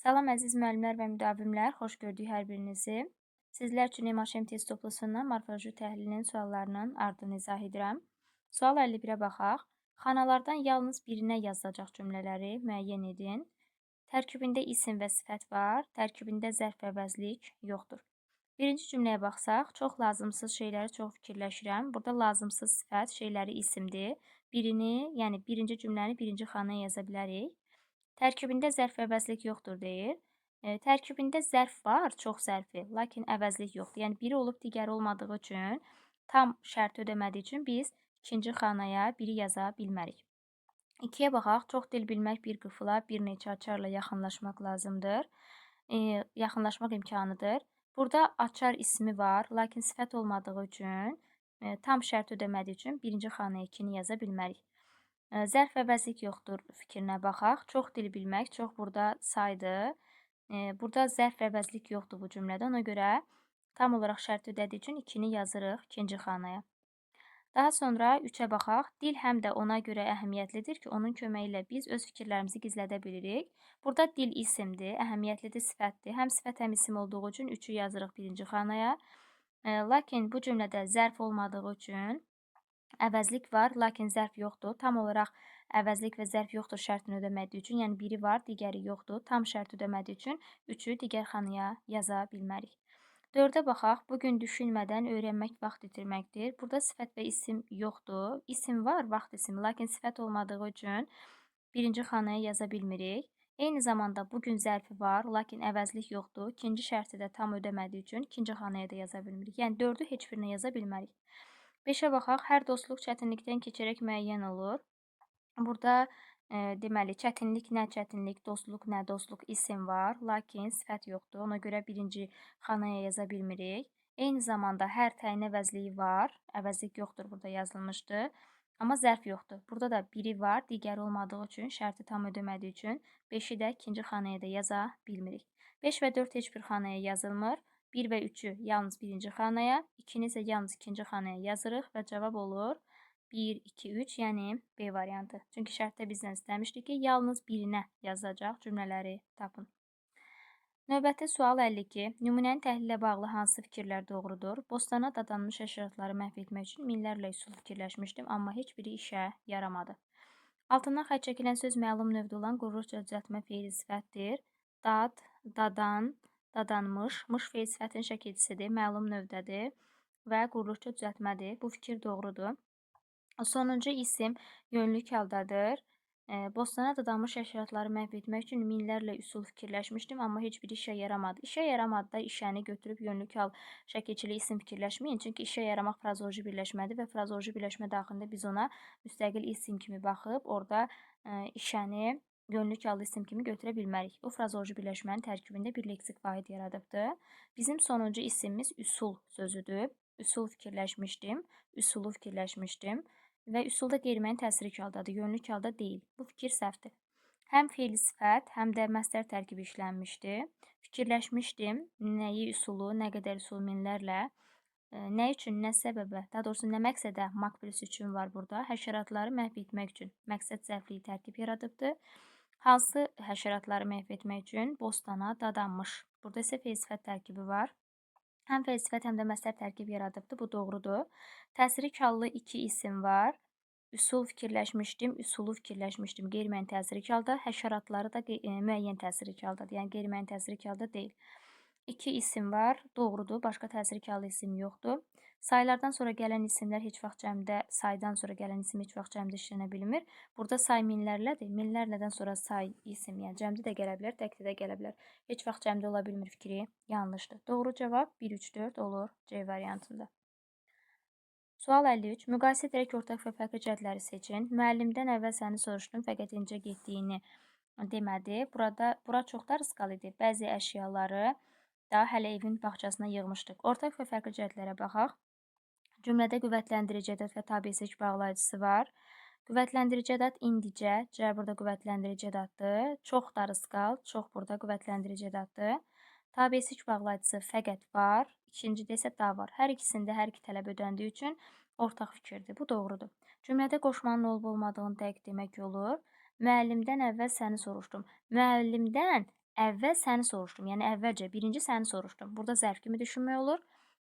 Salam əziz müəllimlər və müdavimlər, xoş gördük hər birinizi. Sizlər üçün MHM test toplusundan morfoloji təhlilinin suallarının ardını izah edirəm. Sual 51-ə baxaq. Xanalardan yalnız birinə yazılacaq cümlələri müəyyən edin. Tərkibində isim və sifət var, tərkibində zərf və əvəzlik yoxdur. Birinci cümləyə baxsaq, çox lazımsız şeyləri çox fikirləşirəm. Burada lazımsız sifət şeyləri isimdir. Birini, yəni birinci cümləni birinci xanaya yaza bilərik. Tərkibində zərf və əvəzlik yoxdur deyir. Tərkibində zərf var, çox zərfi, lakin əvəzlik yoxdur. Yəni biri olub, digəri olmadığı üçün, tam şərti ödəmədiyi üçün biz ikinci xanaya biri yaza bilmərik. İkiyə baxaq. Çox dil bilmək bir qıfıla bir neçə açarla yaxınlaşmaq lazımdır. Yaxınlaşmaq imkanıdır. Burada açar ismi var, lakin sifət olmadığı üçün, tam şərt ödəmədiyi üçün birinci xanaya ikini yaza bilmərik. Zərf və əvəzlik yoxdur fikrinə baxaq. Çox dil bilmək, çox burada saydır. Burada zərf və əvəzlik yoxdur bu cümlədə. Ona görə tam olaraq şərt ödədiyi üçün ikini yazırıq ikinci xanaya. Daha sonra 3-ə baxaq. Dil həm də ona görə əhəmiyyətlidir ki, onun köməyi ilə biz öz fikirlərimizi gizlədə bilirik. Burada dil isimdir, əhəmiyyətlidir, sifətdir. Həm sifət, həm isim olduğu üçün 3-ü yazırıq birinci xanaya. Lakin bu cümlədə zərf olmadığı üçün əvəzlik var, lakin zərf yoxdur. Tam olaraq əvəzlik və zərf yoxdur şərtini ödəmədiyi üçün, yəni biri var, digəri yoxdur. Tam şərt ödəmədiyi üçün 3-ü digər xanaya yaza bilmərik. 4-ə baxaq. Bugün düşünmədən öyrənmək vaxt itirməkdir. Burada sifət və isim yoxdur. İsim var, vaxt ismi, lakin sifət olmadığı üçün birinci xanaya yaza bilmirik. Eyni zamanda bugün zərfi var, lakin əvəzlik yoxdur. İkinci şərti də tam ödəmədiyi üçün ikinci xanaya da yaza bilmirik. Yəni 4-ü heç birinə yaza bilmərik. 5-ə baxaq. Hər dostluq çətinlikdən keçərək müəyyən olur. Burada deməli, çətinlik nə çətinlik, dostluq nə dostluq isim var, lakin sifət yoxdur. Ona görə birinci xanaya yaza bilmirik. Eyni zamanda hər təyin əvəzliyi var. Əvəzlik yoxdur, burada yazılmışdı. Amma zərf yoxdur. Burada da biri var, digəri olmadığı üçün, şərti tam ödəmədiyi üçün 5-i də ikinci xanaya da yaza bilmirik. 5 və 4 heç bir xanaya yazılmır. 1 və 3-ü yalnız birinci xanaya, 2-ni isə yalnız ikinci xanaya yazırıq və cavab olur 1, 2, 3, yəni B variantı. Çünki şərtdə bizdən istəmişdik ki, yalnız birinə yazacaq cümlələri tapın. Növbəti sual 52. Nümunənin təhlillə bağlı hansı fikirlər doğrudur? Bostana dadanmış həşəratları məhv etmək üçün minlərlə üsul fikirləşmişdim, amma heç biri işə yaramadı. Altından xətt çəkilən söz məlum növdə olan quruluşca düzəltmə feili sifətdir. Dad, dadan, dadanmış, mış feil sifətin şəkilçisidir, məlum növdədir və quruluşca düzəltmədir. Bu fikir doğrudur. Sonuncu isim yönlük haldadır. Bostana dadanmış həşəratları məhv etmək üçün minlərlə üsul fikirləşmişdim, amma heç bir işə yaramadı. İşə yaramadı da işəni götürüb yönlük hal şəkilçili isim fikirləşməyin. Çünki işə yaramaq frazeoloji birləşmədir və frazeoloji birləşmə daxilində biz ona müstəqil isim kimi baxıb orada işəni yönlük hallı isim kimi götürə bilmərik. Bu frazeoloji birləşmənin tərkibində bir leksik vahid yaradıbdır. Bizim sonuncu isimimiz üsul sözüdür. Üsul fikirləşmişdim, üsulu fikirləşmişdim. Və üsulda qeyri-müəyyən təsiri haldadır, yönlük halda deyil. Bu fikir səhvdir. Həm feili sifət, həm də məstər tərkibi işlənmişdi. Fikirləşmişdim, nəyi üsulu, nə qədər üsul minlərlə, nə üçün, nə səbəbə, daha doğrusu nə məqsədə mak plus üçün var burada. Həşəratları məhv etmək üçün məqsəd zərfliyi tərkib yaradıbdır. Hansı həşəratları məhv etmək üçün? Bostana dadanmış. Burada isə feil sifət tərkibi var. Həm feil sifət, həm də məstər tərkib yaradıbdır. Bu doğrudur. Təsiri hallı iki isim var. Üsul fikirləşmişdim, üsulu fikirləşmişdim. Qeyri-müəyyən təsiri halda, həşəratları da müəyyən təsiri haldadır. Yəni qeyri-müəyyən təsiri halda deyil. İki isim var. Doğrudur. Başqa təsiri hallı isim yoxdur. Saylardan sonra gələn isimlər heç vaxt cəmdə, saydan sonra gələn isim heç vaxt cəmdə işlənə bilmir. Burada say minlərlədir. Minlərlədən sonra say isim, yəni cəmdə də gələ bilər, təkdə də gələ bilər. Heç vaxt cəmdə ola bilmir fikri yanlışdır. Doğru cavab 1, 3, 4 olur C variantında. Sual 53. Müqayisə edərək ortaq və fərqli cəhətləri seçin. Müəllimdən əvvəl səni soruşdum, fəqət incə getdiyini demədi. Bura çox darısqal idi. Bəzi əşyaları daha hələ evin bağçasına yığmışdıq. Ortaq və fərqli cəhətlərə baxaq. Cümlədə qüvvətləndirici ədəd və tabeçilik bağlayıcısı var. Qüvvətləndirici ədəd indicə, C burada qüvvətləndirici ədəddir. Çox darısqal, çox burada qüvvətləndirici ədəddir. Tabeçilik bağlayıcısı fəqət var, ikincidə isə da var. Hər ikisində hər iki tələb ödəndiyi üçün ortaq fikirdir. Bu doğrudur. Cümlədə qoşmanın olub olmadığını dəqiq demək olur. Müəllimdən əvvəl səni soruşdum. Müəllimdən Əvvəl səni soruşdum. Yəni əvvəlcə birinci səni soruşdum. Burada zərf kimi düşünmək olur.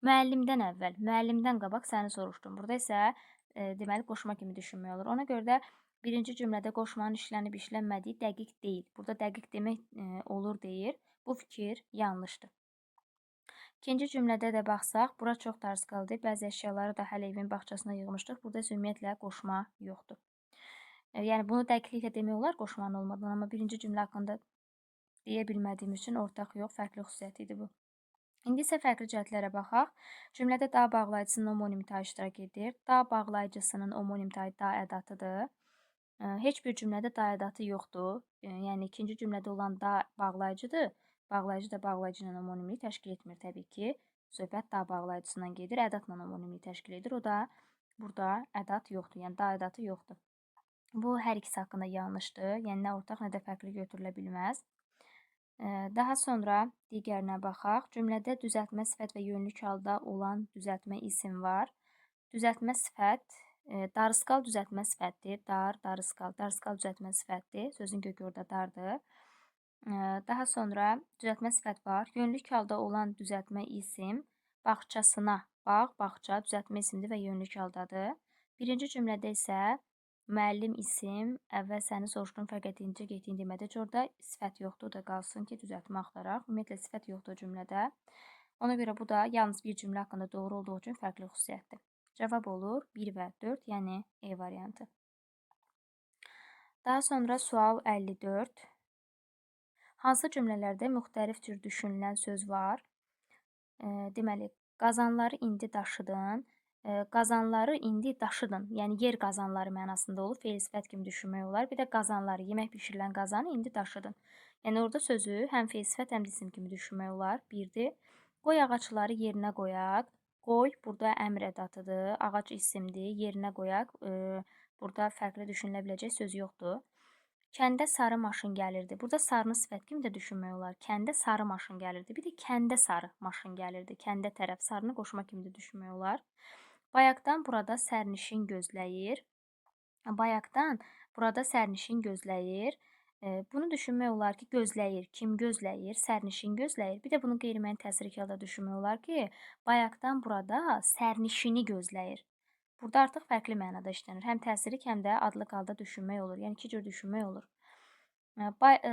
Müəllimdən əvvəl, müəllimdən qabaq səni soruşdum. Burada isə deməli qoşma kimi düşünmək olur. Ona görə də birinci cümlədə qoşmanın işlənib işlənmədiyi dəqiq deyil. Burada dəqiq demək olur deyir. Bu fikir yanlışdır. İkinci cümlədə də baxsaq, bura çox darısqaldır. Bəzi əşyaları da hələ evin bağçasına yığmışdıq. Burada isə ümumiyyətlə qoşma yoxdur. Yəni bunu dəqiqliklə demək olar qoşmanın olmadan, amma birinci cümlə haqqında deyə bilmədiyim üçün ortaq yox, fərqli xüsusiyyəti idi bu. İndi isə fərqli cəhətlərə baxaq. Cümlədə da bağlayıcısının omonim tayı iştirak edir. Da bağlayıcısının omonim tayı da ədatıdır. Heç bir cümlədə da ədatı yoxdur. Yəni ikinci cümlədə olan da bağlayıcıdır. Bağlayıcı da bağlayıcı ilə omonimlik təşkil etmir təbii ki. Söhbət da bağlayıcısından gedir, ədətlə omonimlik təşkil edir. O da burada ədət yoxdur, yəni da ədatı yoxdur. Bu hər ikisi haqqında yanlışdır. Yəni nə ortaq, nə də fərqli götürülə bilməz. Daha sonra digərinə baxaq. Cümlədə düzəltmə sifət və yönlük halda olan düzəltmə isim var. Düzəltmə sifət, darısqal düzəltmə sifətdir. Dar, darısqal, darısqal düzəltmə sifətdir. Sözün kökü orada dardır. Daha sonra düzəltmə sifət var. Yönlük halda olan düzəltmə isim bağçasına, bağ, bağça düzəltmə isimdir və yönlük haldadır. Birinci cümlədə isə müəllim isim, əvvəl səni soruşdum, fəqət incə getdiyini demədi. Orada sifət yoxdur, o da qalsın ki, düzəltmə axtaraq. Ümumiyyətlə, sifət yoxdur cümlədə. Ona görə bu da yalnız bir cümlə haqqında doğru olduğu üçün fərqli xüsusiyyətdir. Cavab olur 1 və 4, yəni E variantı. Daha sonra sual 54. Hansı cümlələrdə müxtəlif cür düşünülən söz var? Deməli, qazanları indi daşıdın. Qazanları indi daşıdın. Yəni yer qazanları mənasında olub, feil sifət kimi düşünmək olar. Bir də qazanları, yemək bişirilən qazanı indi daşıdın. Yəni orada sözü həm feil sifət, həm də isim kimi düşünmək olar. Birdir. Qoy ağacları yerinə qoyaq. Qoy burada əmr ədatıdır, ağac isimdir, yerinə qoyaq. Burada fərqli düşünülə biləcək söz yoxdur. Kəndə sarı maşın gəlirdi. Burada sarını sifət kimi də düşünmək olar. Kəndə sarı maşın gəlirdi. Bir də kəndə sarı maşın gəlirdi. Kəndə tərəf sarını qoşma kimi də düşünmək olar. Bayaqdan burada sərnişin gözləyir. Bayaqdan burada sərnişin gözləyir. Bunu düşünmək olar ki, gözləyir. Kim gözləyir? Sərnişin gözləyir. Bir də bunu qeyri-müəyyən təsir halda düşünmək olar ki, bayaqdan burada sərnişini gözləyir. Burada artıq fərqli mənada işlənir. Həm təsirlik, həm də adlıq halda düşünmək olur. Yəni iki cür düşünmək olur.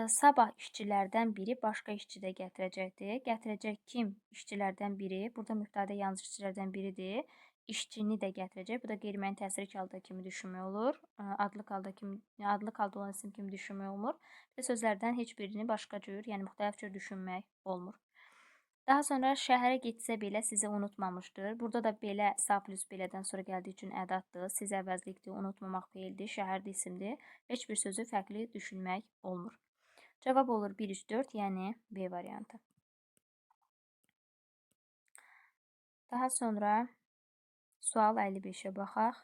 Sabah işçilərdən biri başqa işçi də gətirəcəkdir. Gətirəcək kim? İşçilərdən biri. Burada mübtədə yalnız işçilərdən biridir. İşçini də gətirəcək. Bu da qeyri-müəyyən təsirlik halda kimi düşünmək olur. Adlıq halda kimi, adlıq halda olan isim kimi düşünmək olmur. Və sözlərdən heç birini başqa cür, yəni müxtəlif cür düşünmək olmur. Daha sonra şəhərə getsə belə sizi unutmamışdır. Burada da belə sa plus belədən sonra gəldiyi üçün ədatdır. Siz əvəzlikdir, unutmamaq feildir, şəhərdə isimdir. Heç bir sözü fərqli düşünmək olmur. Cavab olur 1, 3, 4, yəni B variantı. Daha sonra sual 55-ə baxaq.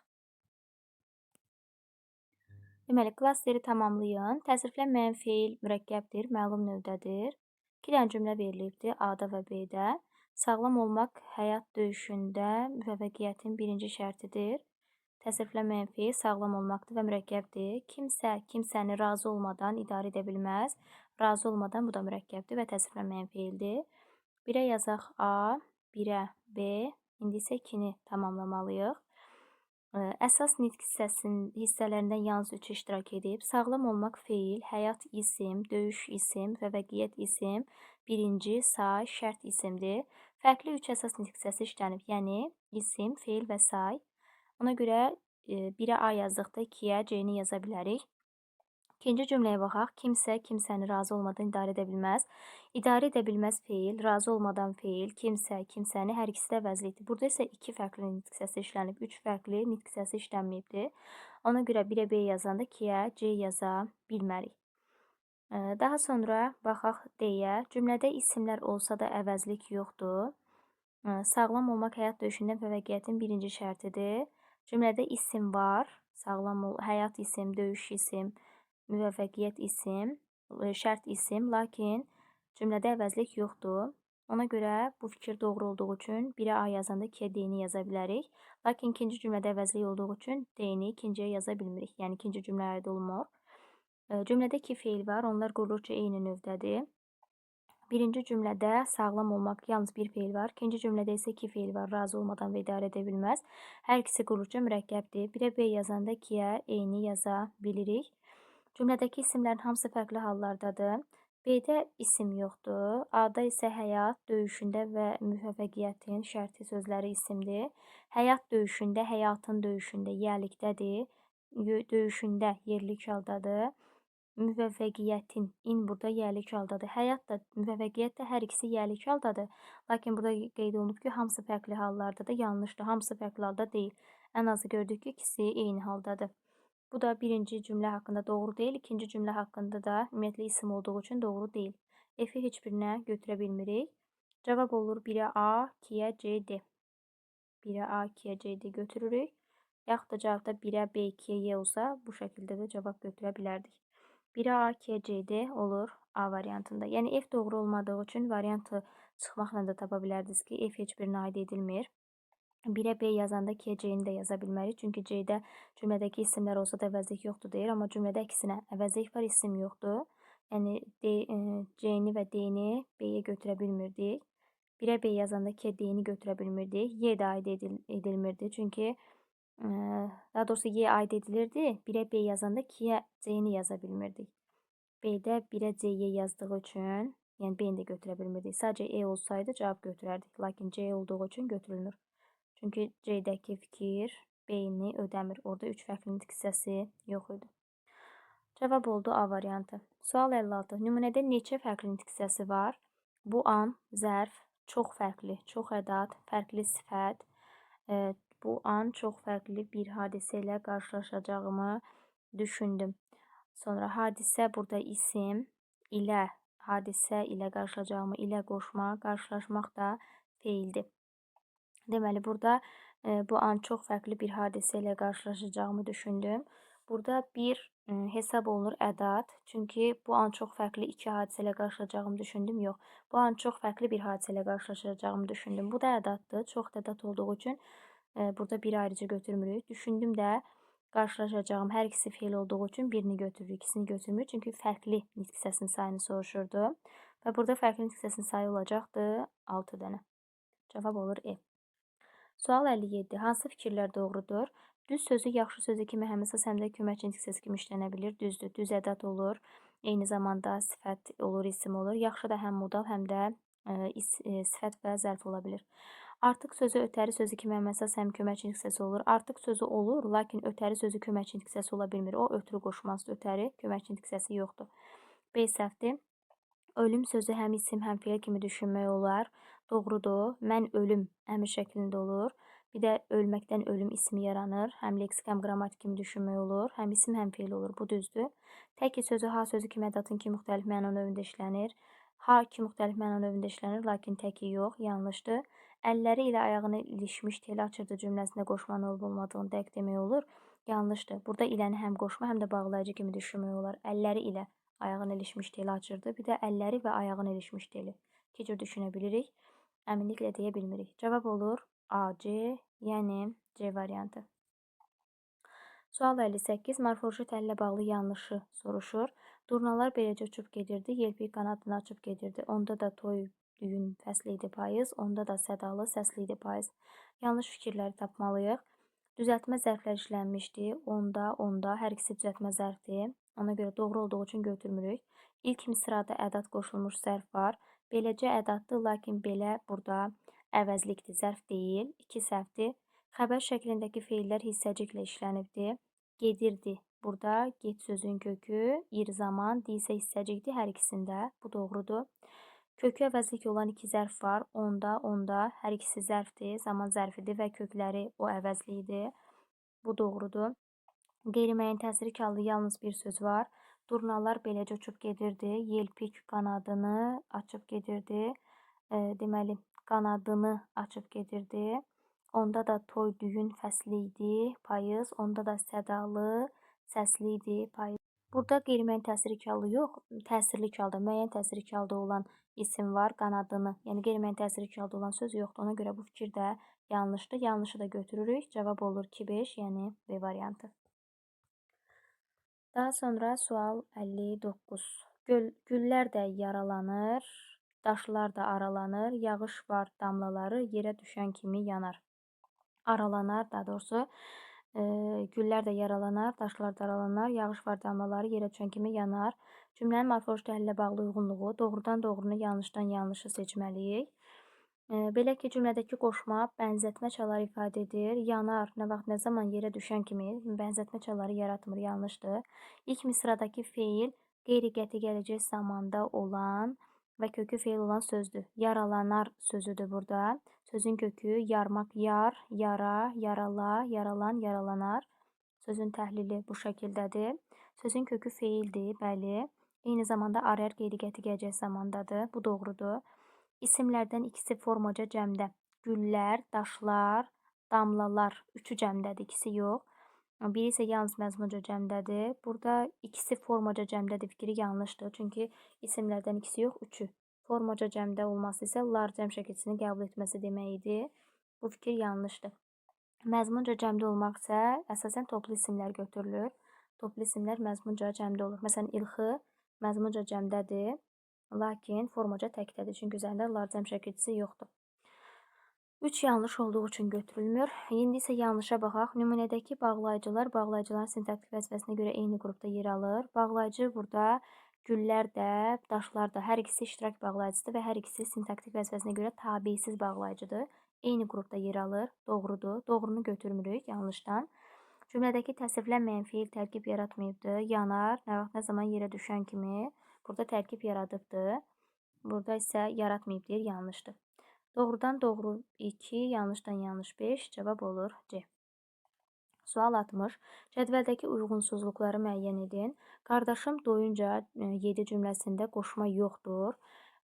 Deməli, klasteri tamamlayın. Təsriflənməyən feil mürəkkəbdir, məlum növdədir. İki dənə cümlə verilibdir A-da və B-də. Sağlam olmaq həyat döyüşündə müvəffəqiyyətin birinci şərtidir. Təsriflənməyən feil sağlam olmaqdır və mürəkkəbdir. Kimsə kimsəni razı olmadan idarə edə bilməz. Razı olmadan bu da mürəkkəbdir və təsriflənməyən feildir. 1-ə yazaq A, 1-ə B. İndi isə 2-ni tamamlamalıyıq. Əsas nitq hissələrindən yalnız 3 iştirak edib. Sağlam olmaq feil, həyat isim, döyüş isim, müvəffəqiyyət isim, birinci, say, şərt isimdir. Fərqli 3 əsas nitq hissəsi işlənib. Yəni isim, feil və say. Ona görə 1-ə A yazdıqda 2-yə C-ni yaza bilərik. İkinci cümləyə baxaq. Kimsə kimsəni razı olmadan idarə edə bilməz. İdarə edə bilməz feil, razı olmadan feil, kimsə, kimsəni hər ikisi də əvəzlikdir. Burada isə 2 fərqli nitq hissəsi işlənib, 3 fərqli nitq hissəsi işlənməyibdir. Ona görə 1-ə B yazanda 2-yə C yaza bilmərik. Daha sonra baxaq D-yə. Cümlədə isimlər olsa da əvəzlik yoxdur. Sağlam olmaq həyat döyüşündə müvəffəqiyyətin birinci şərtidir. Cümlədə isim var. Sağlam ol, həyat isim, döyüş isim, müvəffəqiyyət isim, şərt isim, lakin cümlədə əvəzlik yoxdur. Ona görə bu fikir doğru olduğu üçün 1-ə A yazanda 2-yə D-ni yaza bilərik. Lakin ikinci cümlədə əvəzlik olduğu üçün D-ni ikinciyə yaza bilmirik. Yəni ikinci cümlə aid olmur. Cümlədə 2 feil var. Onlar quruluşca eyni növdədir. Birinci cümlədə sağlam olmaq yalnız bir feil var. İkinci cümlədə isə iki feil var. Razı olmadan və idarə edə bilməz. Hər ikisi quruluşca mürəkkəbdir. 1-ə B yazanda 2-yə E-ni yaza bilirik. Cümlədəki isimlərin hamısı fərqli hallardadır. B-də isim yoxdur. A-da isə həyat döyüşündə və müvəffəqiyyətin şərti sözləri isimdir. Həyat döyüşündə, həyatın döyüşündə yəlikdədir. Döyüşündə yerlik haldadır. Müvəffəqiyyətin, in burada yəlik haldadır. Həyat da, müvəffəqiyyət də hər ikisi yəlik haldadır. Lakin burada qeyd olunub ki, hamısı fərqli hallardadır. Yanlışdır, hamısı fərqli halda deyil. Ən azı gördük ki, ikisi eyni haldadır. Bu da birinci cümlə haqqında doğru deyil. İkinci cümlə haqqında da ümumiyyətlə isim olduğu üçün doğru deyil. F-i heç birinə götürə bilmirik. Cavab olur 1-ə A, 2-yə C, D. 1-ə A, 2-yə C, D götürürük. Yaxud da cavabda 1-ə B, 2-yə Y olsa bu şəkildə də cavab götürə bilərdik. 1-ə A, 2-yə C, D olur A variantında. Yəni F doğru olmadığı üçün variantı çıxmaqla da tapa bilərdiniz ki, F heç birinə aid edilmir. 1-ə B yazanda 2-yə C-ni də yaza bilmərik. Çünki C-də cümlədəki isimlər olsa da əvəzlik yoxdur deyir. Amma cümlədə əksinə əvəzlik var, isim yoxdur. Yəni C-ni və D-ni B-yə götürə bilmirdik. 1-ə B yazanda 2-yə D-ni götürə bilmirdik. Y də aid edilmirdi. Çünki daha doğrusu Y aid edilirdi. 1-ə B yazanda 2-yə C-ni yaza bilmirdik. B-də 1-ə C-Y yazdığı üçün, yəni B-ni də götürə bilmirdik. Sadəcə E olsaydı cavab götürərdik. Lakin C olduğu üçün götürülmür. Çünki C-dəki fikir B-ni ödəmir. Orada 3 fərqli nitq hissəsi yox idi. Cavab oldu A variantı. Sual 56. Nümunədə neçə fərqli nitq hissəsi var? Bu an, zərf, çox fərqli, çox ədat, fərqli sifət. Bu an çox fərqli bir hadisə ilə qarşılaşacağımı düşündüm. Sonra hadisə burada isim ilə, hadisə ilə qarşılaşacağımı ilə qoşma, qarşılaşmaq da feildir. Deməli, burada bu an çox fərqli bir hadisə ilə qarşılaşacağımı düşündüm. Burada bir hesab olunur ədat. Çünki bu an çox fərqli iki hadisə ilə qarşılaşacağımı düşündüm. Yox, bu an çox fərqli bir hadisə ilə qarşılaşacağımı düşündüm. Bu da ədatdır. Çox da ədat olduğu üçün burada bir ayrıca götürmürük. Düşündüm də qarşılaşacağım hər ikisi feil olduğu üçün birini götürürük, ikisini götürmürük. Çünki fərqli nitq hissəsinin sayını soruşurdu. Və burada fərqli nitq hissəsinin sayı olacaqdır 6 dənə. Cavab olur E. Sual 57. Hansı fikirlər doğrudur? Düz sözü yaxşı sözü kimi həm əsas, həm də köməkçi nitq hissəsi kimi işlənə bilir. Düzdür. Düz ədat olur. Eyni zamanda sifət olur, isim olur. Yaxşı da həm modal, həm də sifət və zərf ola bilir. Artıq sözü ötəri sözü kimi həm əsas, həm köməkçi nitq hissəsi olur. Artıq sözü olur, lakin ötəri sözü köməkçi nitq hissəsi ola bilmir. O ötürü qoşmasıdır. Ötəri köməkçi nitq hissəsi yoxdur. B səhvdir. Ölüm sözü həm isim, həm feil kimi düşünmək olar. Doğrudur. Mən ölüm əmr şəklində olur. Bir də ölməkdən ölüm ismi yaranır. Həm leksik, həm qrammatik kimi düşünmək olur. Həm isim, həm feil olur. Bu düzdür. Təki sözü ha sözü kimi ədatın iki müxtəlif məna növündə işlənir. Ha iki müxtəlif məna növündə işlənir, lakin təki yox, yanlışdır. Əlləri ilə ayağını ilişmiş teli açırdı cümləsində qoşmanın olub olmadığını dəqiq demək olur. Yanlışdır. Burada iləni həm qoşma, həm də bağlayıcı kimi düşünmək olar. Əlləri ilə ayağını ilişmiş teli açırdı. Bir də əlləri və ayağını ilişmiş teli. İki cür düşünə bilirik. Əminliklə deyə bilmirik. Cavab olur A, C, yəni C variantı. Sual 58. Morfoloji təhlillə bağlı yanlışı soruşur. Durnalar beləcə uçub gedirdi, yelpik qanadını açıb gedirdi. Onda da toy, düyün fəsli idi payız, onda da sədalı, səsli idi payız. Yanlış fikirləri tapmalıyıq. Düzəltmə zərflər işlənmişdi. Onda, onda hər ikisi düzəltmə zərfdir. Ona görə doğru olduğu üçün götürmürük. İlk misrada ədat qoşulmuş zərf var. Beləcə ədatdır, lakin belə burada əvəzlikdir, zərf deyil. İki səhvdir. Xəbər şəklindəki feillər hissəciklə işlənibdir. Gedirdi. Burada get sözün kökü, ir zaman, di isə hissəcikdir hər ikisində. Bu doğrudur. Kökü əvəzlik olan iki zərf var. Onda, onda hər ikisi zərfdir, zaman zərfidir və kökləri o əvəzliyidir. Bu doğrudur. Qeyri-müəyyən təsiri hallı yalnız bir söz var. Durnalar beləcə uçub gedirdi. Yelpik qanadını açıb gedirdi. Deməli, qanadını açıb gedirdi. Onda da toy, düyün fəsli idi, payız. Onda da sədalı, səsli idi, payız. Burada qeyri-müəyyən təsiri hallı yox, təsirli halda, müəyyən təsiri halda olan isim var, qanadını. Yəni qeyri-müəyyən təsiri halda olan söz yoxdur. Ona görə bu fikir də yanlışdır. Yanlışı da götürürük. Cavab olur 2-5, yəni B variantı. Daha sonra sual 59. Güllər də yaralanır, Daşlar da aralanır, yağış var damlaları yerə düşən kimi yanar. Aralanar, daha doğrusu. Güllər də yaralanar, daşlar da aralanar, yağış var damlaları yerə düşən kimi yanar. Cümlənin morfoloji təhlilə bağlı uyğunluğu doğrudan doğrunu, yanlışdan yanlışı seçməliyik. Belə ki, cümlədəki qoşma bənzətmə çaları ifadə edir. Yanar, nə vaxt, nə zaman yerə düşən kimi bənzətmə çaları yaratmır, yanlışdır. İlk misradakı feil qeyri-qəti gələcək zamanda olan və kökü feil olan sözdür. Yaralanar sözüdür burada. Sözün kökü yarmaq, yar, yara, yarala, yaralan, yaralanar. Sözün təhlili bu şəkildədir. Sözün kökü feildir, bəli. Eyni zamanda arar qeyri-qəti gələcək zamandadır. Bu doğrudur. İsimlərdən ikisi formaca cəmdə. Güllər, daşlar, damlalar. Üçü cəmdədir, ikisi yox. Biri isə yalnız məzmunca cəmdədir. Burada ikisi formaca cəmdədir fikri yanlışdır. Çünki isimlərdən ikisi yox, üçü. Formaca cəmdə olması isə lar cəm şəkilçisini qəbul etməsi demək idi. Bu fikir yanlışdır. Məzmunca cəmdə olmaq isə əsasən toplu isimlər götürülür. Toplu isimlər məzmunca cəmdə olur. Məsələn, ilxı məzmunca cəmdədir, lakin formaca təkdədir. Çünki üzərində lar cəm şəkilçisi yoxdur. 3 yanlış olduğu üçün götürülmür. İndi isə yanlışa baxaq. Nümunədəki bağlayıcılar bağlayıcıların sintaktik vəzifəsinə görə eyni qrupda yer alır. Bağlayıcı burada güllər də, daşlar da hər ikisi iştirak bağlayıcısıdır və hər ikisi sintaktik vəzifəsinə görə tabesiz bağlayıcıdır. Eyni qrupda yer alır. Doğrudur. Doğrunu götürmürük yanlışdan. Cümlədəki təsriflənməyən feil tərkib yaratmayıbdır. Yanar, nə vaxt, nə zaman yerə düşən kimi burada tərkib yaradıbdır. Burada isə yaratmayıb deyir, yanlışdır. Doğrudan doğru 2, yanlışdan yanlış 5, cavab olur C. Sual 60. Cədvəldəki uyğunsuzluqları müəyyən edin. Qardaşım doyunca 7 cümləsində qoşma yoxdur.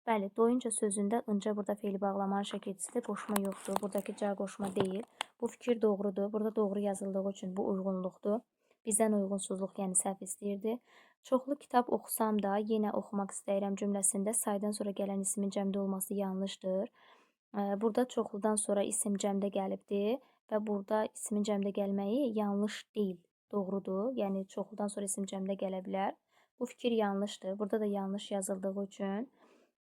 Bəli, doyunca sözündə ınca burada feili bağlamanın şəkilçisidir, qoşma yoxdur. Buradakı ca qoşma deyil. Bu fikir doğrudur. Burada doğru yazıldığı üçün bu uyğunluqdur. Bizdən uyğunsuzluq, yəni səhv istəyirdi. Çoxlu kitab oxusam da yenə oxumaq istəyirəm cümləsində saydan sonra gələn ismin cəmdə olması yanlışdır. Burada çoxludan sonra isim cəmdə gəlibdir və burada ismin cəmdə gəlməyi yanlış deyil, doğrudur. Yəni çoxludan sonra isim cəmdə gələ bilər. Bu fikir yanlışdır. Burada da yanlış yazıldığı üçün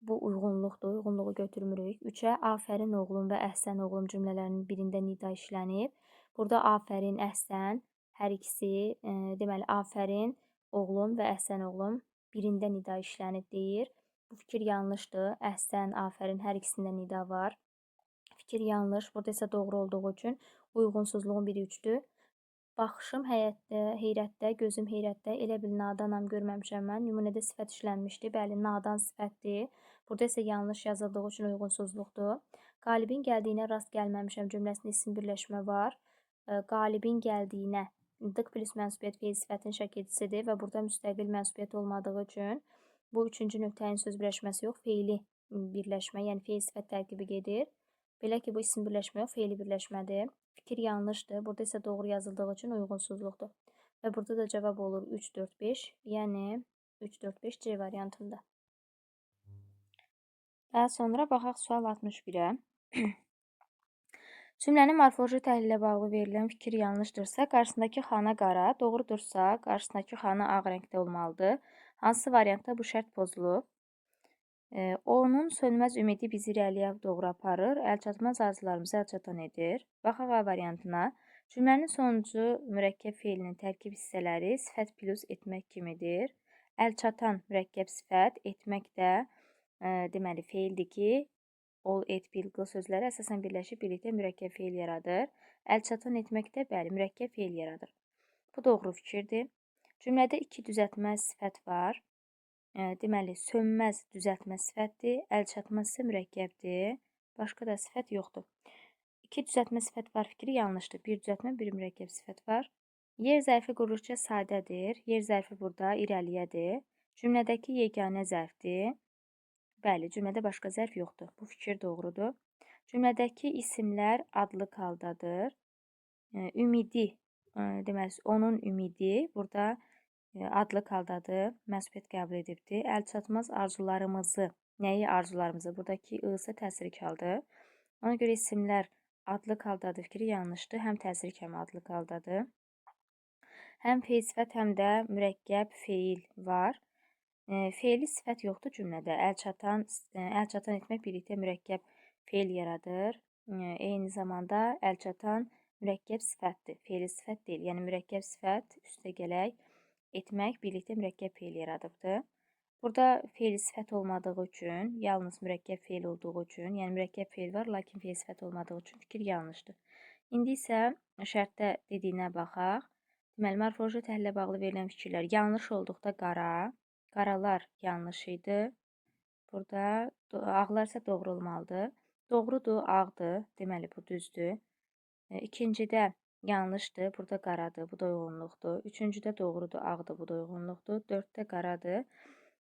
bu uyğunluqdur. Uyğunluğu götürmürük. 3-ə afərin oğlum və əhsən oğlum cümlələrinin birində nida işlənib. Burada afərin, əhsən hər ikisi, deməli afərin oğlum və əhsən oğlum birində nida işlənib deyir. Bu fikir yanlışdır. Əhsən, afərin hər ikisində nida var. Fikir yanlış. Burada isə doğru olduğu üçün uyğunsuzluğun biri 3-dür. Baxışım heyrətdə, gözüm heyrətdə, elə bil nadanam görməmişəm mən. Nümunədə sifət işlənmişdi. Bəli, nadan sifətdir. Burada isə yanlış yazıldığı üçün uyğunsuzluqdur. Qalibin gəldiyinə rast gəlməmişəm cümləsində isim birləşmə var. Qalibin gəldiyinə dıq plus mənsubiyyət feil sifətin şəkilçisidir və burada müstəqil mənsubiyyət olmadığı üçün bu üçüncü növ təyin söz birləşməsi yox, feili birləşmə, yəni feil sifət tərkibi gedir. Belə ki, bu isim birləşmə yox, feili birləşmədir. Fikir yanlışdır. Burada isə doğru yazıldığı üçün uyğunsuzluqdur. Və burada da cavab olur 3, 4, 5, yəni 3, 4, 5 C variantında. Daha sonra baxaq sual 61-ə. Cümlənin morfoloji təhlilə bağlı verilən fikir yanlışdırsa, qarşısındakı xana qara, doğrudursa, qarşısındakı xana ağ rəngdə olmalıdır. Hansı variantda bu şərt pozulub? Onun sönməz ümidi bizi irəliyə doğru aparır, əlçatmaz arzularımızı əlçatan edir. Baxaq A variantına. Cümlənin sonuncu mürəkkəb feilinin tərkib hissələri sifət plus etmək kimidir. Əlçatan mürəkkəb sifət, etmək də deməli feildir ki, ol, et, bil, qıl sözləri əsasən birləşib birlikdə mürəkkəb feil yaradır. Əlçatan etmək də bəli, mürəkkəb feil yaradır. Bu doğru fikirdir. Cümlədə iki düzəltmə sifət var. Deməli, sönməz düzəltmə sifətdir, əlçatmaz isə mürəkkəbdir. Başqa da sifət yoxdur. İki düzəltmə sifət var fikri yanlışdır. Bir düzəltmə, bir mürəkkəb sifət var. Yer zərfi quruluşca sadədir. Yer zərfi burada irəliyədir. Cümlədəki yeganə zərfdir. Bəli, cümlədə başqa zərf yoxdur. Bu fikir doğrudur. Cümlədəki isimlər adlıq haldadır. Ümidi, deməli, onun ümidi burada adlıq haldadır. Mənsubiyyət qəbul edibdir. Əlçatmaz arzularımızı, nəyi arzularımızı? Buradakı ı isə təsirlik haldır. Ona görə isimlər adlıq haldadır fikri yanlışdır. Həm təsirlik, həm adlıq haldadır. Həm feil sifət, həm də mürəkkəb feil var. Feili sifət yoxdur cümlədə. Əl çatan etmək birlikdə mürəkkəb feil yaradır. Eyni zamanda əl çatan mürəkkəb sifətdir. Feili sifət deyil. Yəni mürəkkəb sifət üstə gələk etmək birlikdə mürəkkəb feil yaradıbdır. Burada feili sifət olmadığı üçün, yalnız mürəkkəb feil olduğu üçün, yəni mürəkkəb feil var, lakin feili sifət olmadığı üçün fikir yanlışdır. İndi isə şərtdə dediyinə baxaq. Deməli, morfoloji təhlilə bağlı verilən fikirlər yanlış olduqda qara, qaralar yanlış idi. Burada ağlar isə doğru olmalıdır. Doğrudur, ağdır. Deməli, bu düzdür. İkincidə yanlışdır, burada qaradır, bu da uyğunluqdur. Üçüncüdə doğrudur, ağdır, bu da uyğunluqdur. Dörddə qaradır,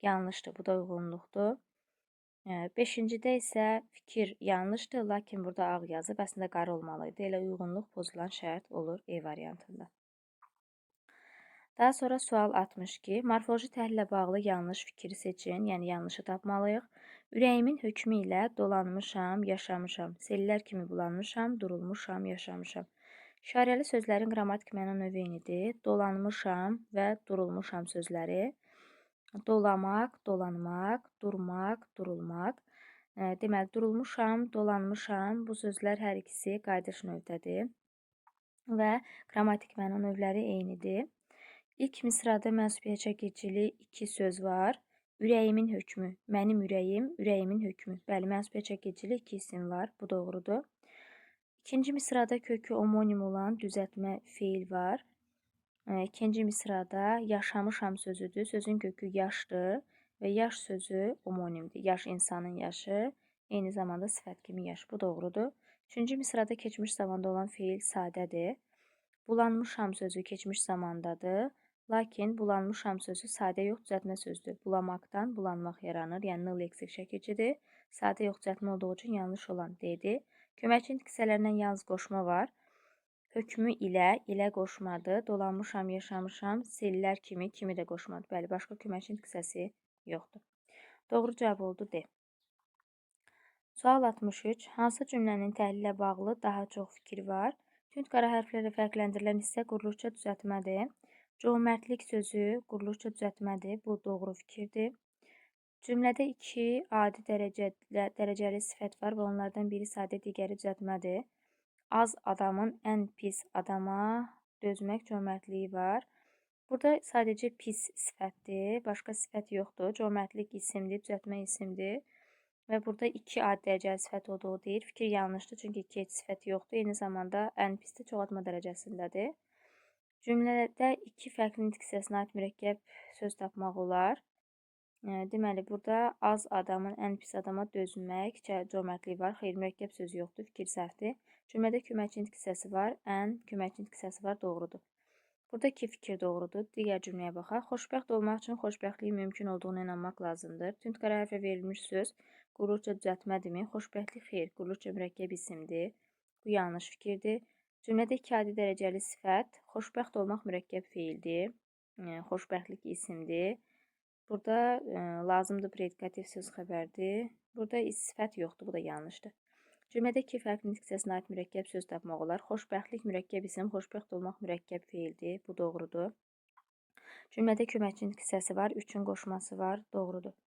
yanlışdır, bu da uyğunluqdur. Beşincidə isə fikir yanlışdır, lakin burada ağ yazıb, əslində qara olmalıydı. Elə uyğunluq pozulan şərt olur E variantında. Daha sonra sual 62. Morfoloji təhlilə bağlı yanlış fikri seçin, yəni yanlışı tapmalıyıq. Ürəyimin hökmü ilə dolanmışam, yaşamışam. Sellər kimi bulanmışam, durulmuşam, yaşamışam. İşarəli sözlərin qrammatik məna növü eynidir. Dolanmışam və durulmuşam sözləri. Dolamaq, dolanmaq, durmaq, durulmaq. Deməli, durulmuşam, dolanmışam bu sözlər hər ikisi qayıdış növdədir və qrammatik məna növləri eynidir. İlk misrada mənsubiyyət çəkicili iki söz var. Ürəyimin hökmü, mənim ürəyim, ürəyimin hökmü. Bəli, mənsubiyyət çəkicili iki isim var. Bu doğrudur. İkinci misrada kökü omonim olan düzəltmə feil var. İkinci misrada yaşamışam sözüdür. Sözün kökü yaşdır və yaş sözü omonimdir. Yaş insanın yaşı, eyni zamanda sifət kimi yaş. Bu doğrudur. Üçüncü misrada keçmiş zamanda olan feil sadədir. Bulanmışam sözü keçmiş zamandadır. Lakin bulanmışam sözü sadə yox, düzəltmə sözdür. Bulamaqdan bulanmaq yaranır, yəni n leksik çəkicidir. Sadə yox, düzəltmə olduğu üçün yanlış olan D-dir. Köməkçi hissələrindən yalnız qoşma var. Hökmü ilə, ilə qoşmadır. Dolanmışam, yaşamışam, sellər kimi, kimi də qoşmadır. Bəli, başqa köməkçi hissəsi yoxdur. Doğru cavab oldu D. Sual 63. Hansı cümlənin təhlilə bağlı daha çox fikir var? Tünd qara hərflərlə fərqləndirilən hissə quruluşça düzəltmədir. Cömərtlik sözü quruluşça düzəltmədir. Bu doğru fikirdir. Cümlədə iki adi dərəcəli sifət var və onlardan biri sadə, digəri düzəltmədir. Az adamın ən pis adama dözmək cömərtliyi var. Burada sadəcə pis sifətdir, başqa sifət yoxdur. Cömərtlik isimdir, düzəltmə isimdir. Və burada iki adi dərəcəli sifət olduğu deyir. Fikir yanlışdır, çünki iki heç sifət yoxdur. Eyni zamanda ən pis də çoxaltma dərəcəsindədir. Cümlədə iki fərqli nitq hissəsinə aid mürəkkəb söz tapmaq olar. Deməli, burada az adamın ən pis adama dözmək cömərtliyi var. Xeyr, mürəkkəb sözü yoxdur, fikir səhvdir. Cümlədə köməkçi nitq hissəsi var, ən köməkçi nitq hissəsi var, doğrudur. Burada iki fikir doğrudur. Digər cümləyə baxaq. Xoşbəxt olmaq üçün xoşbəxtliyin mümkün olduğuna inanmaq lazımdır. Tünd qara hərfə verilmiş söz quruluşca düzəltmədirmi? Xoşbəxtlik xeyr, quruluşca mürəkkəb isimdir. Bu yanlış fikirdir. Cümlədə iki adi dərəcəli sifət, xoşbəxt olmaq mürəkkəb feildir, xoşbəxtlik isimdir. Burada lazımdır predikativ söz xəbərdir. Burada sifət yoxdur, bu da yanlışdır. Cümlədə iki fərqli nitq hissəsinə aid mürəkkəb söz tapmaq olar. Xoşbəxtlik mürəkkəb isim, xoşbəxt olmaq mürəkkəb feildir. Bu doğrudur. Cümlədə köməkçi nitq hissəsi var, üçün qoşması var, doğrudur.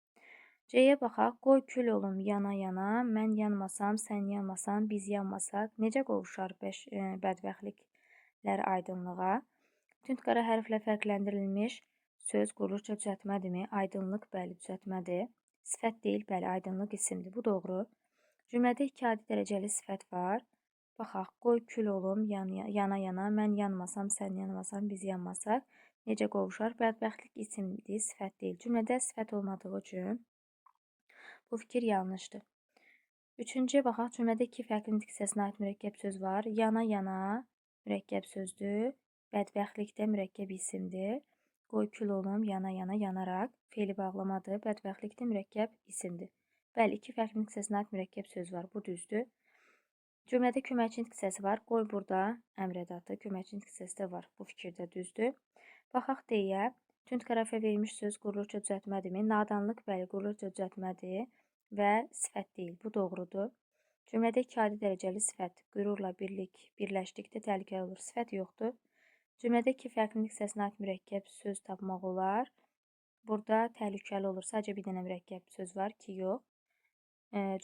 C-yə baxaq. Qoy kül olum yana-yana, mən yanmasam, sən yanmasan, biz yanmasaq, necə qovuşar bədbəxtliklər aydınlığa? Tünd qara hərflə fərqləndirilmiş söz quruluşca düzəltmədirmi? Aydınlıq, bəli, düzəltmədir. Sifət deyil, bəli, aydınlıq isimdir. Bu doğru. Cümlədə iki adi dərəcəli sifət var. Baxaq, qoy kül olum yana-yana, mən yanmasam, sən yanmasan, biz yanmasaq, necə qovuşar? Bədbəxtlik isimdir, sifət deyil. Cümlədə sifət olmadığı üçün bu fikir yanlışdır. Üçüncüyə baxaq. Cümlədə iki fərqli nitq hissəsinə aid mürəkkəb söz var. Yana-yana mürəkkəb sözdür. Bədbəxtlik də mürəkkəb isimdir. Qoy kül olum, yana-yana, yanaraq feili bağlamadır. Bədbəxtlik də mürəkkəb isimdir. Bəli, iki fərqli nitq hissəsinə aid mürəkkəb söz var. Bu düzdür. Cümlədə köməkçi nitq hissəsi var. Qoy burada əmr ədatı, köməkçi nitq hissəsi də var. Bu fikir də düzdür. Baxaq D-yə. Tünd qara hərfə verilmiş söz quruluşca düzəltmədirmi? Nadanlıq, bəli, quruluşca düzəltmədir və sifət deyil. Bu doğrudur. Cümlədə iki adi dərəcəli sifət qürurla birləşdikdə təhlükəli olur. Sifət yoxdur. Cümlədə iki fərqli nitq hissəsinə aid mürəkkəb söz tapmaq olar. Burada təhlükəli olur. Sadəcə bir dənə mürəkkəb söz var ki, yox.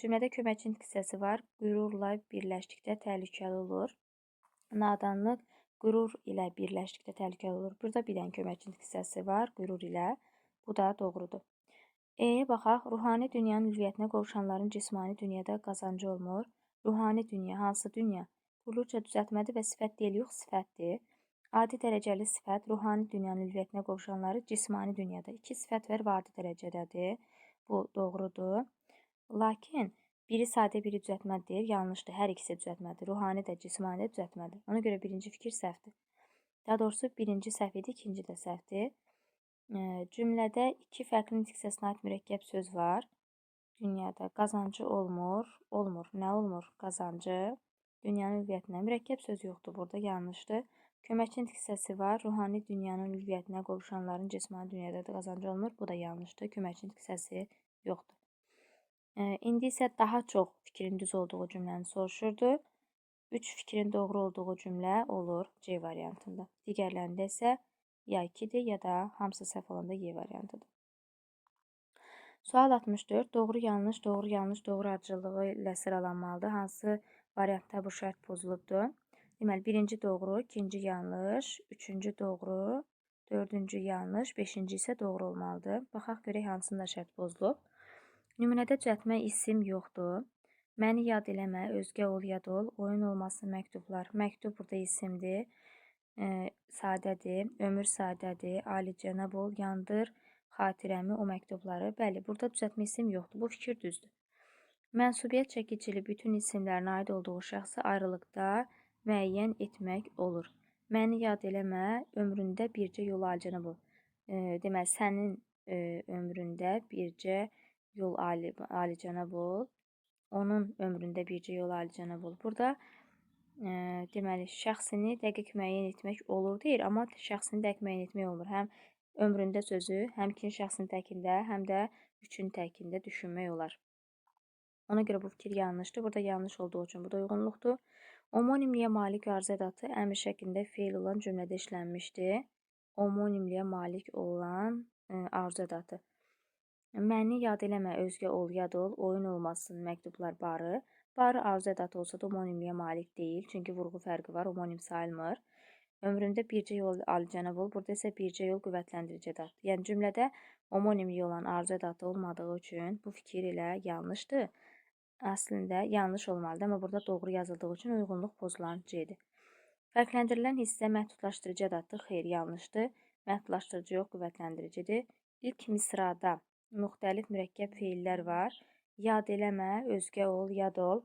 Cümlədə köməkçi nitq hissəsi var. Qürurla birləşdikdə təhlükəli olur. Nadanlıq qürur ilə birləşdikdə təhlükəli olur. Burada bir dənə köməkçi nitq hissəsi var, qürur ilə. Bu da doğrudur. E-yə baxaq. Ruhani dünyanın ülviyyətinə qovuşanların cismani dünyada qazancı olmur. Ruhani dünya hansı dünya? Quruluşca düzəltmədir və sifət deyil, yox, sifətdir. Adi dərəcəli sifət ruhani dünyanın ülviyyətinə qovuşanları cismani dünyada. İki sifət var və adi dərəcədədir. Bu doğrudur. Lakin biri sadə, biri düzəltmədir. Yanlışdır. Hər ikisi düzəltmədir. Ruhani də, cismani də düzəltmədir. Ona görə birinci fikir səhvdir. Daha doğrusu birinci səhv idi, ikinci də səhvdir. Cümlədə iki fərqli nitq hissəsinə aid mürəkkəb söz var. Dünyada qazancı olmur. Olmur. Nə olmur? Qazancı. Dünyanın ülviyyətinə mürəkkəb söz yoxdur. Burada yanlışdır. Köməkçi nitq hissəsi var. Ruhani dünyanın ülviyyətinə qovuşanların cismani dünyada da qazancı olmur. Bu da yanlışdır. Köməkçi nitq hissəsi yoxdur. İndi isə daha çox fikrin düz olduğu cümləni soruşurdu. 3 fikrin doğru olduğu cümlə olur C variantında. Digərlərində isə ya 2-dir, ya da hamısı səhv olanda Y variantıdır. Sual 64. Doğru, yanlış, doğru, yanlış, doğru ardıcıllığı ilə sıralanmalıdır. Hansı variantda bu şərt pozulubdur? Deməli, birinci doğru, ikinci yanlış, üçüncü doğru, dördüncü yanlış, beşinci isə doğru olmalıdır. Baxaq görək hansında şərt pozulub. Nümunədə düzəltmə isim yoxdur. Məni yad eləmə, özgə ol, yad ol, oyun olmasın məktublar. Məktub burada isimdir, sadədir, ömür sadədir, alicənab ol, yandır xatirəmi o məktubları. Bəli, burada düzəltmə isim yoxdur. Bu fikir düzdür. Mənsubiyyət çəkicili bütün isimlərin aid olduğu şəxsi ayrılıqda müəyyən etmək olur. Məni yad eləmə, ömründə bircə yol alicənab ol. Deməli, sənin ömründə bircə yol alicənab ol. Onun ömründə bircə yol alicənab ol. Burada deməli, şəxsini dəqiq müəyyən etmək olur deyir, amma şəxsini dəqiq müəyyən etmək olmur. Həm ömründə sözü, həm ikinci şəxsin təkində, həm də üçün təkində düşünmək olar. Ona görə bu fikir yanlışdır. Burada yanlış olduğu üçün bu da uyğunluqdur. Omonimliyə malik arzu edatı əmr şəklində feil olan cümlədə işlənmişdir. Omonimliyə malik olan arzu edatı. Məni yad eləmə, özgə ol, yad ol, oyun olmasın, məktublar barı. Barı arzu edatı olsa da omonimliyə malik deyil. Çünki vurğu fərqi var, omonim sayılmır. Ömründə bircə yol alicənab ol. Burada isə bircə yol qüvvətləndirici edatdır. Yəni cümlədə omonimliyi olan arzu edatı olmadığı üçün bu fikir elə yanlışdır. Əslində yanlış olmalıdır, amma burada doğru yazıldığı üçün uyğunluq pozulan C-dir. Fərqləndirilən hissə məhdudlaşdırıcı edatdır. Xeyr, yanlışdır. Məhdudlaşdırıcı yox, qüvvətləndiricidir. İlk misrada müxtəlif mürəkkəb feillər var. Yad eləmə, özgə ol, yad ol.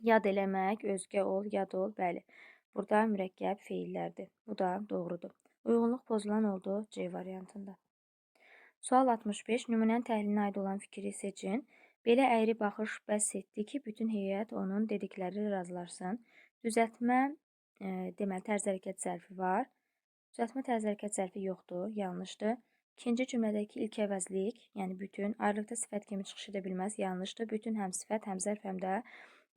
Yad eləmək, özgə ol, yad ol. Bəli, burada mürəkkəb feillərdir. Bu da doğrudur. Uyğunluq pozulan oldu C variantında. Sual 65. Nümunənin təhlilinə aid olan fikri seçin. Belə əyri baxış bəs etdi ki, bütün heyət onun dedikləri razılaşsın. Düzəltmə, deməli, tərz hərəkət zərfi var. Düzəltmə tərz hərəkət zərfi yoxdur, yanlışdır. İkinci cümlədəki ilk əvəzlik, yəni bütün, ayrılıqda sifət kimi çıxış edə bilməz, yanlışdır. Bütün həm sifət, həm zərf, həm də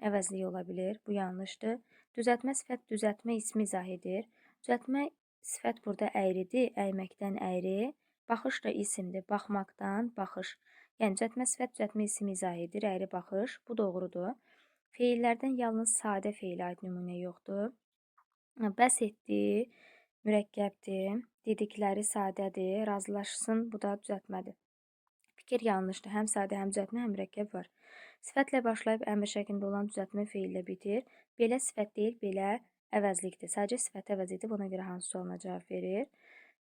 əvəzlik ola bilir. Bu yanlışdır. Düzəltmə sifət düzəltmə ismi izah edir. Düzəltmə sifət burada əyridir, əyməkdən əyri. Baxış da isimdir, baxmaqdan baxış. Yəni düzəltmə sifət düzəltmə ismi izah edir, əyri baxış. Bu doğrudur. Feillərdən yalnız sadə feilə aid nümunə yoxdur. Bəs etdi, mürəkkəbdir, dedikləri sadədir, razılaşsın, bu da düzəltmədir. Fikir yanlışdır. Həm sadə, həm düzəltmə, həm mürəkkəb var. Sifətlə başlayıb əmr şəklində olan düzəltmə feillə bitir. Belə sifət deyil, belə əvəzlikdir. Sadəcə sifəti əvəz edib, ona görə hansı sualına cavab verir.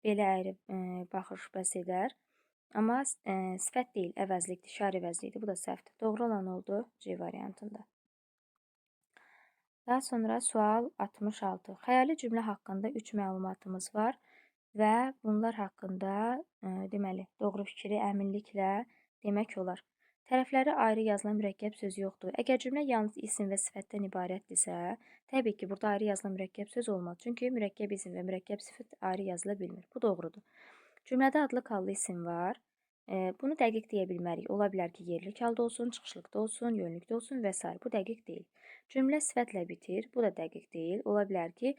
Belə əyri baxış bəs edər. Amma sifət deyil, əvəzlikdir, şər əvəzlikdir. Bu da səhvdir. Doğru olan oldu C variantında. Daha sonra sual 66. Xəyali cümlə haqqında 3 məlumatımız var və bunlar haqqında deməli, doğru fikri əminliklə demək olar. Tərəfləri ayrı yazılan mürəkkəb söz yoxdur. Əgər cümlə yalnız isim və sifətdən ibarətdirsə, təbii ki, burada ayrı yazılan mürəkkəb söz olmaz. Çünki mürəkkəb isim və mürəkkəb sifət ayrı yazıla bilmir. Bu doğrudur. Cümlədə adlı hallı isim var. Bunu dəqiq deyə bilmərik. Ola bilər ki, yerlik halda olsun, çıxışlıqda olsun, yönlükdə olsun və s. Bu dəqiq deyil. Cümlə sifətlə bitir. Bu da dəqiq deyil. Ola bilər ki,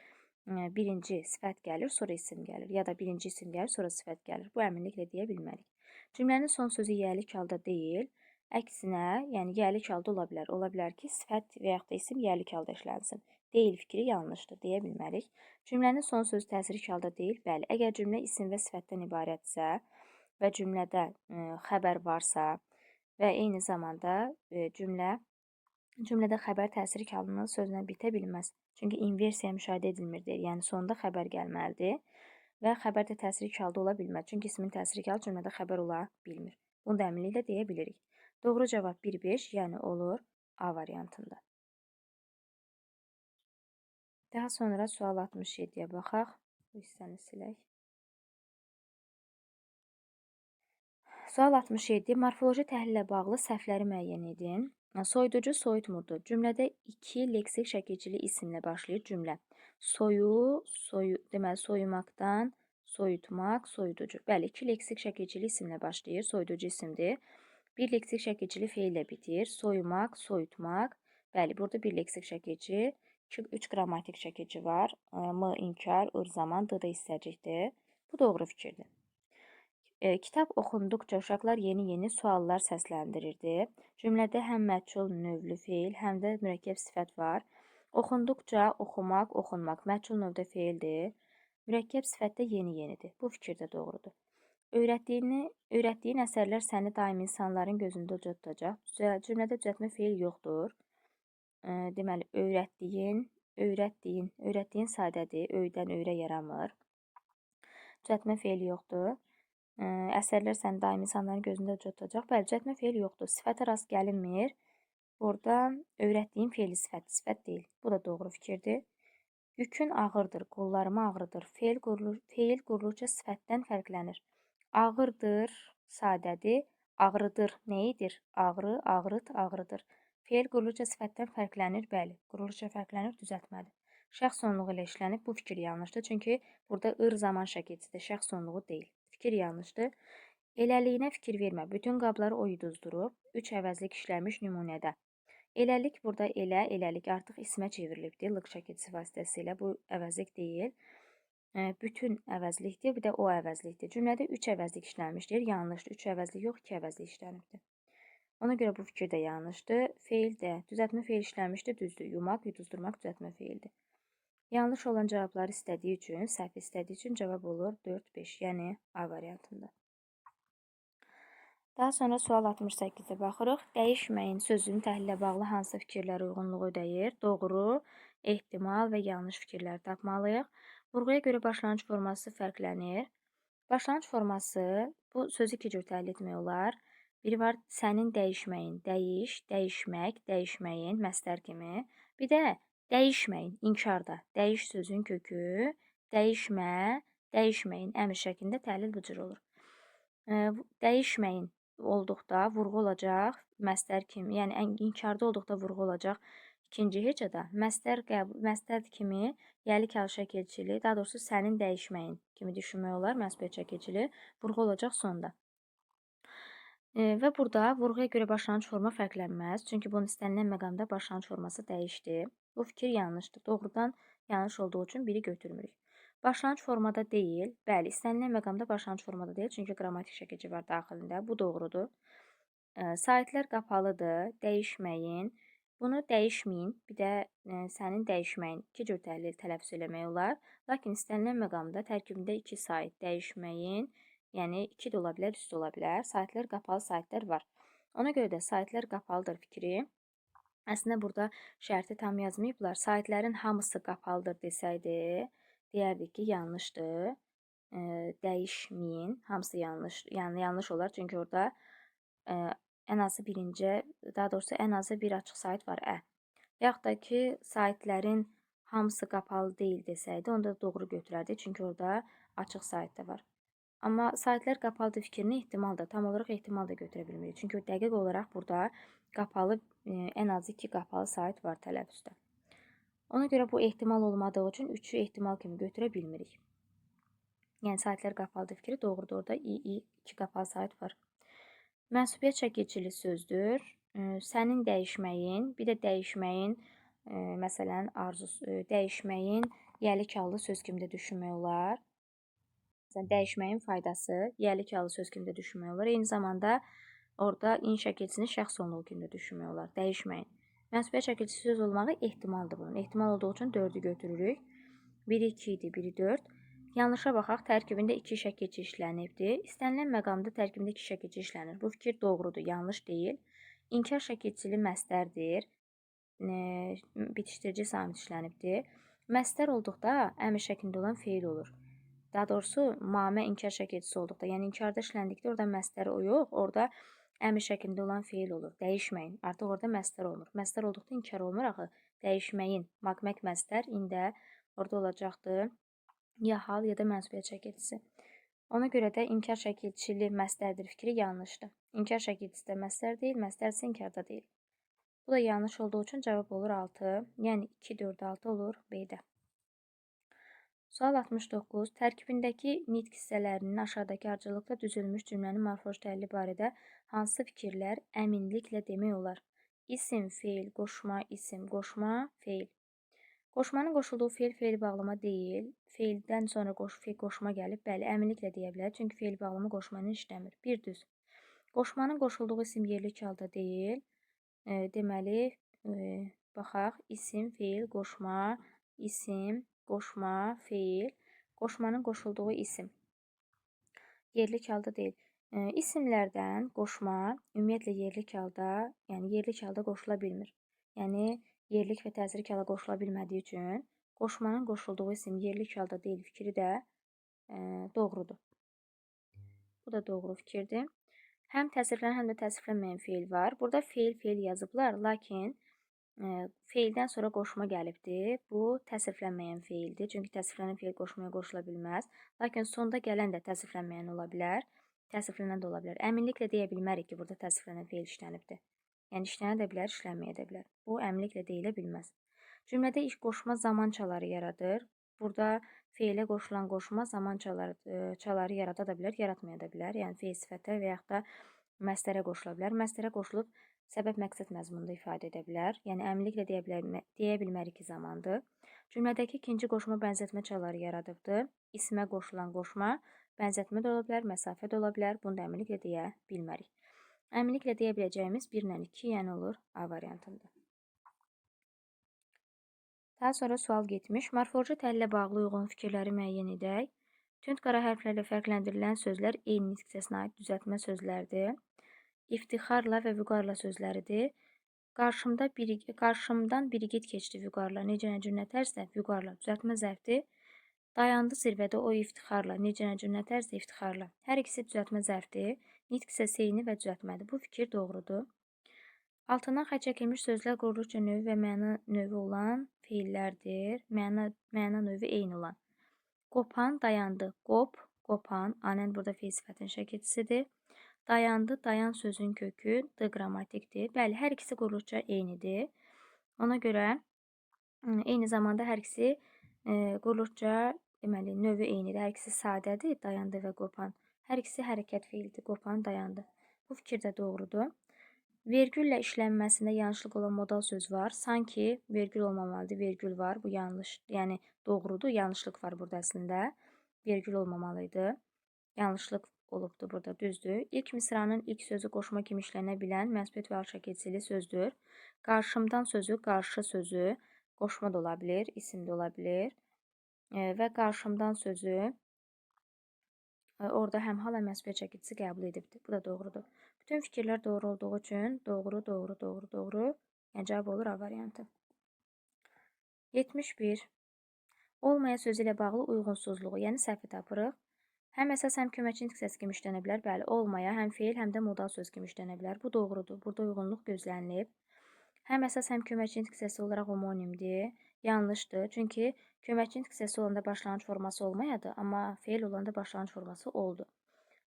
birinci sifət gəlir, sonra isim gəlir. Ya da birinci isim gəlir, sonra sifət gəlir. Bu əminliklə deyə bilmərik. Cümlənin son sözü yəlik halda deyil. Əksinə, yəni yəlik halda ola bilər. Ola bilər ki, sifət və yaxud da isim yəlik halda işlənsin. Deyil fikri yanlışdır, deyə bilmərik. Cümlənin son sözü təsirlik halda deyil. Bəli, əgər cümlə isim və sifətdən ibarətsə və cümlədə xəbər varsa və eyni zamanda cümlədə xəbər təsirlik halının sözlə bitə bilməz. Çünki inversiya müşahidə edilmir deyir. Yəni sonda xəbər gəlməlidir və xəbər də təsirlik halda ola bilməz. Çünki ismin təsirlik halı cümlədə xəbər ola bilmir. Bunu da əminliklə deyə bilirik. Doğru cavab 1-5, yəni olur A variantında. Daha sonra sual 67-yə baxaq. Bu hissəni silək. Sual 67. Morfoloji təhlillə bağlı səhvləri müəyyən edin. Soyuducu soyutmurdu. Cümlədə iki leksik şəkilçili isimlə başlayır cümlə. Soyu, soyu, deməli soyumaqdan, soyutmaq, soyuducu. Bəli, iki leksik şəkilçili isimlə başlayır. Soyuducu isimdir. Bir leksik şəkilçili feillə bitir. Soyumaq, soyutmaq. Bəli, burada bir leksik şəkilçi, 3 qrammatik şəkilçi var. M inkar, ır zaman, D da hissəcikdir. Bu doğru fikirdir. Kitab oxunduqca uşaqlar yeni-yeni suallar səsləndirirdi. Cümlədə həm məhcul növlü feil, həm də mürəkkəb sifət var. Oxunduqca, oxumaq, oxunmaq məhcul növdə feildir. Mürəkkəb sifət də yeni-yenidir. Bu fikir də doğrudur. Öyrətdiyin əsərlər səni daim insanların gözündə uca tutacaq. Cümlədə düzəltmə feil yoxdur. Deməli, öyrətdiyin sadədir. Öydən öyrə yaramır. Düzəltmə feili yoxdur. Əsərlər səni daim insanların gözündə uca tutacaq. Bəli, düzəltmə feili yoxdur. Sifətə rast gəlinmir. Burada öyrətdiyin feili sifət, sifət deyil. Bu da doğru fikirdir. Yükün ağırdır, qollarımı ağrıdır. Feil quruluşca sifətdən fərqlənir. Ağırdır, sadədir. Ağrıdır, nə edir? Ağrı, ağrıt, ağrıdır. Feil quruluşca sifətdən fərqlənir, bəli. Quruluşca fərqlənir, düzəltmədir. Şəxs sonluğu ilə işlənib, bu fikir yanlışdır. Çünki burada ır zaman şəkilçisidir, şəxs sonluğu deyil. Fikir yanlışdır. Eləliyinə fikir vermə. Bütün qabları o yuduzdurub. 3 əvəzlik işlənmiş nümunədə. Eləlik burada elə, eləlik artıq ismə çevrilibdir. Lıq şəkilçisi vasitəsilə bu əvəzlik deyil. Bütün əvəzlikdir, bir də o əvəzlikdir. Cümlədə 3 əvəzlik işlənmişdir. Yanlışdır. 3 əvəzlik yox, 2 əvəzlik işlənibdir. Ona görə bu fikir də yanlışdır. Feil də, düzəltmə feil işlənmişdir, düzdür. Yumaq, yuduzdurmaq düzəltmə feildir. Yanlış olan cavabları istədiyi üçün, səhv istədiyi üçün cavab olur 4-5, yəni A variantında. Daha sonra sual 68-ə baxırıq. Dəyişməyin sözünün təhlillə bağlı hansı fikirlər uyğunluğu ödəyir? Doğru, ehtimal və yanlış fikirləri tapmalıyıq. Vurğuya görə başlanğıc forması fərqlənir. Başlanğıc forması, bu sözü iki cür təhlil etmək olar. Biri var sənin dəyişməyin, dəyiş, dəyişmək, dəyişməyin, məstər kimi. Bir də dəyişməyin, inkarda. Dəyiş sözün kökü, dəyişmə, dəyişməyin əmr şəklində təhlil bu cür olur. Dəyişməyin olduqda vurğu olacaq, məstər kimi, yəni inkarda olduqda vurğu olacaq. İkinci hecada məstər kimi yəlik hal şəkilçili, daha doğrusu sənin dəyişməyin kimi düşünmək olar, məsuliyyət şəkilçili, vurğu olacaq sonda. Və burada vurğuya görə başlanğıc forma fərqlənməz. Çünki bunun istənilən məqamda başlanğıc forması dəyişdi. Bu fikir yanlışdır. Doğrudan yanlış olduğu üçün biri götürmürük. Başlanğıc formada deyil. Bəli, istənilən məqamda başlanğıc formada deyil. Çünki qrammatik şəkilçi var daxilində. Bu doğrudur. Saitlər qapalıdır. Dəyişməyin. Bunu dəyişməyin. Bir də sənin dəyişməyin. İki cür təhlil tələffüz eləmək olar. Lakin istənilən məqamda tərkibində iki sait dəyişməyin. Yəni 2 də ola bilər, 3 də ola bilər. Saitlər qapalı saitlər var. Ona görə də saitlər qapalıdır fikri. Əslində burada şərti tam yazmayıblar. Saitlərin hamısı qapalıdır desəydi, deyərdik ki, yanlışdır. Dəyişməyin, hamısı yanlış, yəni yanlış olar. Çünki orada ən azı birinci, daha doğrusu ən azı bir açıq sait var, ə. Yaxud da ki, saitlərin hamısı qapalı deyil desəydi, onda doğru götürərdik. Çünki orada açıq sait də var. Amma saitlər qapalıdır fikrini ehtimal da, tam olaraq ehtimal da götürə bilmirik. Çünki dəqiq olaraq burada qapalı, ən azı 2 qapalı sait var tələffüzdə. Ona görə bu ehtimal olmadığı üçün 3-ü ehtimal kimi götürə bilmirik. Yəni saitlər qapalıdır fikri doğrudur. Orada 2 qapalı sait var. Mənsubiyyət şəkilçili sözdür. Sənin dəyişməyin, bir də dəyişməyin, məsələn, arzusu, dəyişməyin Yəlik hallı söz kimi də düşünmək olar. Məsələn, dəyişməyin faydası yəlik hallı söz kimi də düşünmək olar. Eyni zamanda orada in şəkilçisini şəxs onluğu kimi də düşünmək olar. Dəyişməyin. Mənsubiyyət şəkilçisi söz olmağı ehtimaldır bunun. Ehtimal olduğu üçün 4-ü götürürük. Biri 2 idi, biri 4. Yanlışa baxaq, tərkibində 2 şəkilçi işlənibdir. İstənilən məqamda tərkibində 2 şəkilçi işlənir. Bu fikir doğrudur, yanlış deyil. İnkar şəkilçili məstərdir. Bitişdirici samit işlənibdir. Məstər olduqda əmr şəklində olan feil olur. Daha doğrusu, mamə inkar şəkilçisi olduqda, yəni inkarda işləndikdə orada məstər o yox, orada əmr şəklində olan feil olur. Dəyişməyin. Artıq orada məstər olmur. Məstər olduqda inkar olmur axı. Dəyişməyin. Maqmək məstər ində orada olacaqdır. Ya hal, ya da mənsubiyyət şəkilçisi. Ona görə də inkar şəkilçili məstərdir fikri yanlışdır. İnkar şəkilçisi də məstər deyil, məstər isə inkarda deyil. Bu da yanlış olduğu üçün cavab olur 6. Yəni 2, 4, 6 olur B-də. Sual 69. Tərkibindəki nitq hissələrinin aşağıdakı ardıcıllıqda düzülmüş cümlənin morfoloji təhlili barədə hansı fikirlər əminliklə demək olar? İsim, feil, qoşma, isim, qoşma, feil. Qoşmanın qoşulduğu feil, feil bağlama deyil. Feildən sonra qoşma gəlib. Bəli, əminliklə deyə bilər. Çünki feil bağlama qoşma ilə işləmir. Bir düz. Qoşmanın qoşulduğu isim yerlik halda deyil. Deməli, baxaq. İsim, feil, qoşma, isim, qoşma, feil. Qoşmanın qoşulduğu isim. Yerlik halda deyil. İsimlərdən qoşma ümumiyyətlə yerlik halda, yəni yerlik halda qoşula bilmir. Yəni yerlik və təsirlik hala qoşula bilmədiyi üçün qoşmanın qoşulduğu isim yerlik halda deyil fikri də doğrudur. Bu da doğru fikirdir. Həm təsirlənən, həm də təsirlənməyən feil var. Burada feil, feil yazıblar, lakin feildən sonra qoşma gəlibdir. Bu təsirlənməyən feildir. Çünki təsirlənən feil qoşmaya qoşula bilməz. Lakin sonda gələn də təsirlənməyən ola bilər, təsirlənən də ola bilər. Əminliklə deyə bilmərik ki, burada təsirlənən feil işlənibdir. Yəni işlənə də bilər, işlənməyə də bilər. Bu əminliklə deyilə bilməz. Cümlədə iş qoşma zaman çaları yaradır. Burada feilə qoşulan qoşma zaman çaları yarada da bilər, yaratmaya da bilər. Yəni feil sifətə və yaxud da məstərə qoşula bilər. Məstərə qoşulub səbəb məqsəd məzmununda ifadə edə bilər. Yəni əminliklə deyə bilmərik ki, zamandır. Cümlədəki ikinci qoşma bənzətmə çaları yaradıbdır. İsmə qoşulan qoşma bənzətmə də ola bilər, məsafə də ola bilər. Bunu da əminliklə deyə bilmərik. Əminliklə deyə biləcəyimiz 1 ilə 2, yəni olur A variantında. Daha sonra sual getmiş. Morfoloji təhlilə bağlı uyğun fikirləri müəyyən edək. Tünd qara hərflərlə fərqləndirilən sözlər eyni nitq hissəsinə aid düzəltmə sözlərdir. İftixarla və vüqarla sözləridir. Qarşımdan bir igid keçdi vüqarla. Necə nə cür nə tərzdə vüqarla. Düzəltmə zərfdir. Dayandı zirvədə o iftixarla. Necə nə cür nə tərzdə iftixarla. Hər ikisi düzəltmə zərfdir. Nitq hissəsi eyni və düzəltmədir. Bu fikir doğrudur. Altından xətt çəkilmiş sözlər quruluşca növü və məna növü olan feillərdir. Məna növü eyni olan. Qopan, dayandı. Qop, qopan. Anən burada feil sifətinin şəkilçisidir. Dayandı, dayan sözün kökü D qrammatikdir. Bəli, hər ikisi quruluşca eynidir. Ona görə eyni zamanda hər ikisi quruluşca, deməli, növü eynidir. Hər ikisi sadədir, dayandı və qopan. Hər ikisi hərəkət feildir, qopan, dayandı. Bu fikir də doğrudur. Vergüllə işlənməsində yanlışlıq olan modal söz var. Sanki vergül olmamalıdır, vergül var. Bu yanlış, yəni doğrudur, yanlışlıq var burada əslində. Vergül olmamalıydı. Yanlışlıq olubdur burada, düzdür. İlk misranın ilk sözü qoşma kimi işlənə bilən mənsubiyyət və hal şəkilçili sözdür. Qarşımdan sözü, qarşı sözü qoşma da ola bilər, isim də ola bilər. Və qarşımdan sözü orada həm hal, həm mənsubiyyət şəkilçisi qəbul edibdir. Bu da doğrudur. Bütün fikirlər doğru olduğu üçün doğru, doğru, doğru, doğru. Yəni cavab olur A variantı. 71. Olmaya sözü ilə bağlı uyğunsuzluğu, yəni səhvi tapırıq. Həm əsas, həm köməkçi nitq hissəsi kimi işlənə bilər. Bəli, olmaya həm feil, həm də modal söz kimi işlənə bilər. Bu doğrudur. Burada uyğunluq gözlənilib. Həm əsas, həm köməkçi nitq hissəsi olaraq homonimdir. Yanlışdır. Çünki köməkçi nitq hissəsi olanda başlanğıc forması olmayadı, amma feil olanda başlanğıc forması oldu.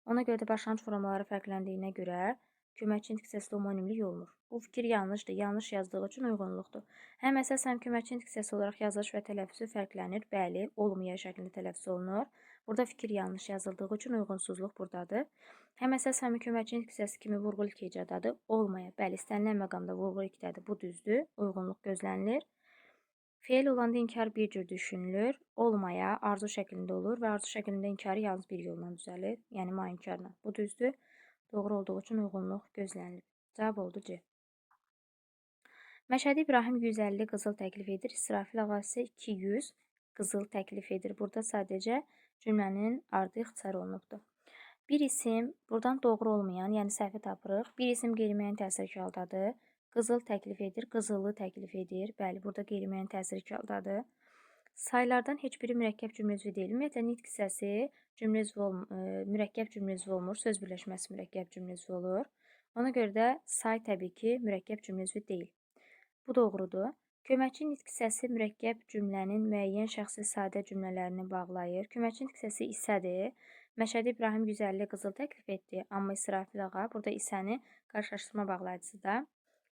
Ona görə də başlanğıc formaları fərqləndiyinə görə köməkçi nitq hissəsi homonimlik olmur. Bu fikir yanlışdır. Yanlış yazdığı üçün uyğunluqdur. Həm əsas, həm köməkçi nitq hissəsi olaraq yazılış və tələffüzü fərqlənir. Bəli, olmaya şəklində tələffüz olunur. Burada fikir yanlış yazıldığı üçün uyğunsuzluq buradadır. Həm əsas, həm köməkçi nitq hissəsi kimi vurğulu ilk hecadadır. Olmaya, bəli, istənilən məqamda vurğulu ilkdədir. Bu düzdür. Uyğunluq gözlənilir. Feil olanda inkar bir cür düşünülür. Olmaya arzu şəklində olur və arzu şəklində inkarı yalnız bir yolla düzəlir. Yəni ma inkarla. Bu düzdür. Doğru olduğu üçün uyğunluq gözlənilib. Cavab oldu C. Məşədi İbrahim 150 qızıl təklif edir. İsrafil ağa isə 200 qızıl təklif edir. Burada sadəcə cümlənin ardı ixtisar olunubdur. Bir isim buradan doğru olmayan, yəni səhvi tapırıq. Bir isim qeyri-müəyyən təsir haldadır. Qızıl təklif edir, qızılı təklif edir. Bəli, burada qeyri-müəyyən təsir haldadır. Saylardan heç biri mürəkkəb cümlə üzvü deyil. Ümumiyyətlə, nitq hissəsi cümlə üzvü mürəkkəb cümlə üzvü olmur. Söz birləşməsi mürəkkəb cümlə üzvü olur. Ona görə də say təbii ki, mürəkkəb cümlə üzvü deyil. Bu doğrudur. Köməkçi nitq hissəsi mürəkkəb cümlənin müəyyən şəxsi sadə cümlələrini bağlayır. Köməkçi nitq hissəsi isədir. Məşədi İbrahim 150 qızıl təklif etdi, amma İsrafil ağa burada isəni qarşılaşdırma bağlayıcısı da.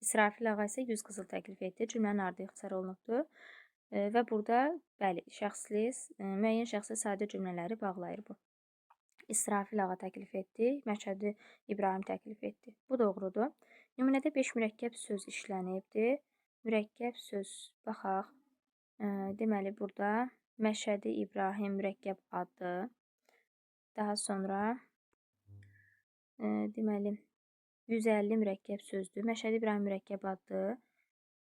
İsrafil ağa isə 100 qızıl təklif etdi. Cümlənin ardı ixtisar olunubdur. Və burada, bəli, şəxsli, müəyyən şəxsi sadə cümlələri bağlayır bu. İsrafil ağa təklif etdi, Məşədi İbrahim təklif etdi. Bu doğrudur. Nümunədə 5 mürəkkəb söz işlənibdir. Mürəkkəb söz, baxaq. Deməli, burada Məşədi İbrahim mürəkkəb addır. Daha sonra, deməli, 150 mürəkkəb sözdür. Məşədi İbrahim mürəkkəb addır.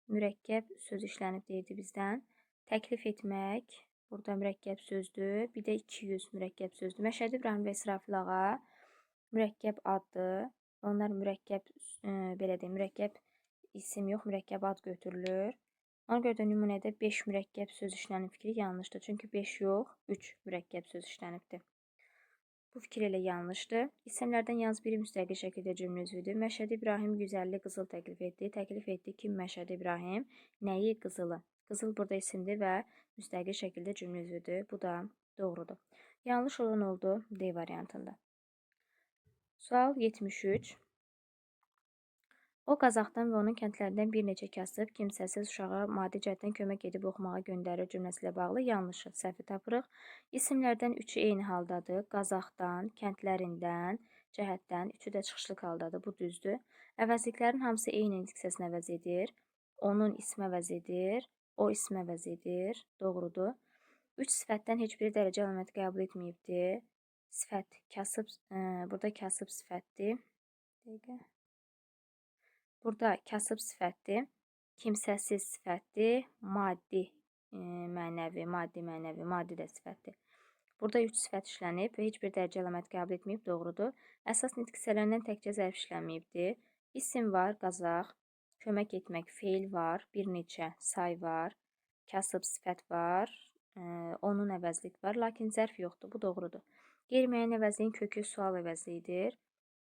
Mürəkkəb söz işlənib deyirdi bizdən. Təklif etmək, burada mürəkkəb sözdür. Bir də 200 mürəkkəb sözdür. Məşədi İbrahim və İsrafil ağa mürəkkəb addır. Onlar mürəkkəb, belə deyim, mürəkkəb isim yox, mürəkkəb ad götürülür. Ona görə də nümunədə 5 mürəkkəb söz işlənib fikri yanlışdır. Çünki 5 yox, 3 mürəkkəb söz işlənibdir. Bu fikir elə yanlışdır. İsimlərdən yalnız biri müstəqil şəkildə cümlə üzvüdür. Məşədi İbrahim 150 qızıl təklif etdi. Təklif etdi kim? Məşədi İbrahim. Nəyi? Qızılı. Qızıl burada isimdir və müstəqil şəkildə cümlə üzvüdür. Bu da doğrudur. Yanlış olan oldu D variantında. Sual 73. O, Qazaxdan və onun kəndlərindən bir neçə kasıb, kimsəsiz uşağa maddi cəhətdən kömək edib oxumağa göndərir cümləsi ilə bağlı yanlışı, səhvi tapırıq. İsimlərdən üçü eyni haldadır. Qazaxdan, kəndlərindən, cəhətdən, üçü də çıxışlıq haldadır. Bu düzdür. Əvəzliklərin hamısı eyni nitq hissəsini əvəz edir. Onun ismi əvəz edir. O ismi əvəz edir. Doğrudur. Üç sifətdən heç biri dərəcə əlaməti qəbul etməyibdir. Sifət, kasıb, burada kasıb sifətdir. Dəqiqə. Burada kasıb sifətdir, kimsəsiz sifətdir, maddi, mənəvi, maddi, mənəvi, maddi də sifətdir. Burada 3 sifət işlənib və heç bir dərəcə əlaməti qəbul etməyib, doğrudur. Əsas nitq hissələrindən təkcə zərf işlənməyibdir. İsim var, Qazax, kömək etmək, feil var, bir neçə say var, kasıb sifət var, onun əvəzlik var, lakin zərf yoxdur, bu doğrudur. Qeyri-müəyyən əvəzliyin kökü sual əvəzliyidir.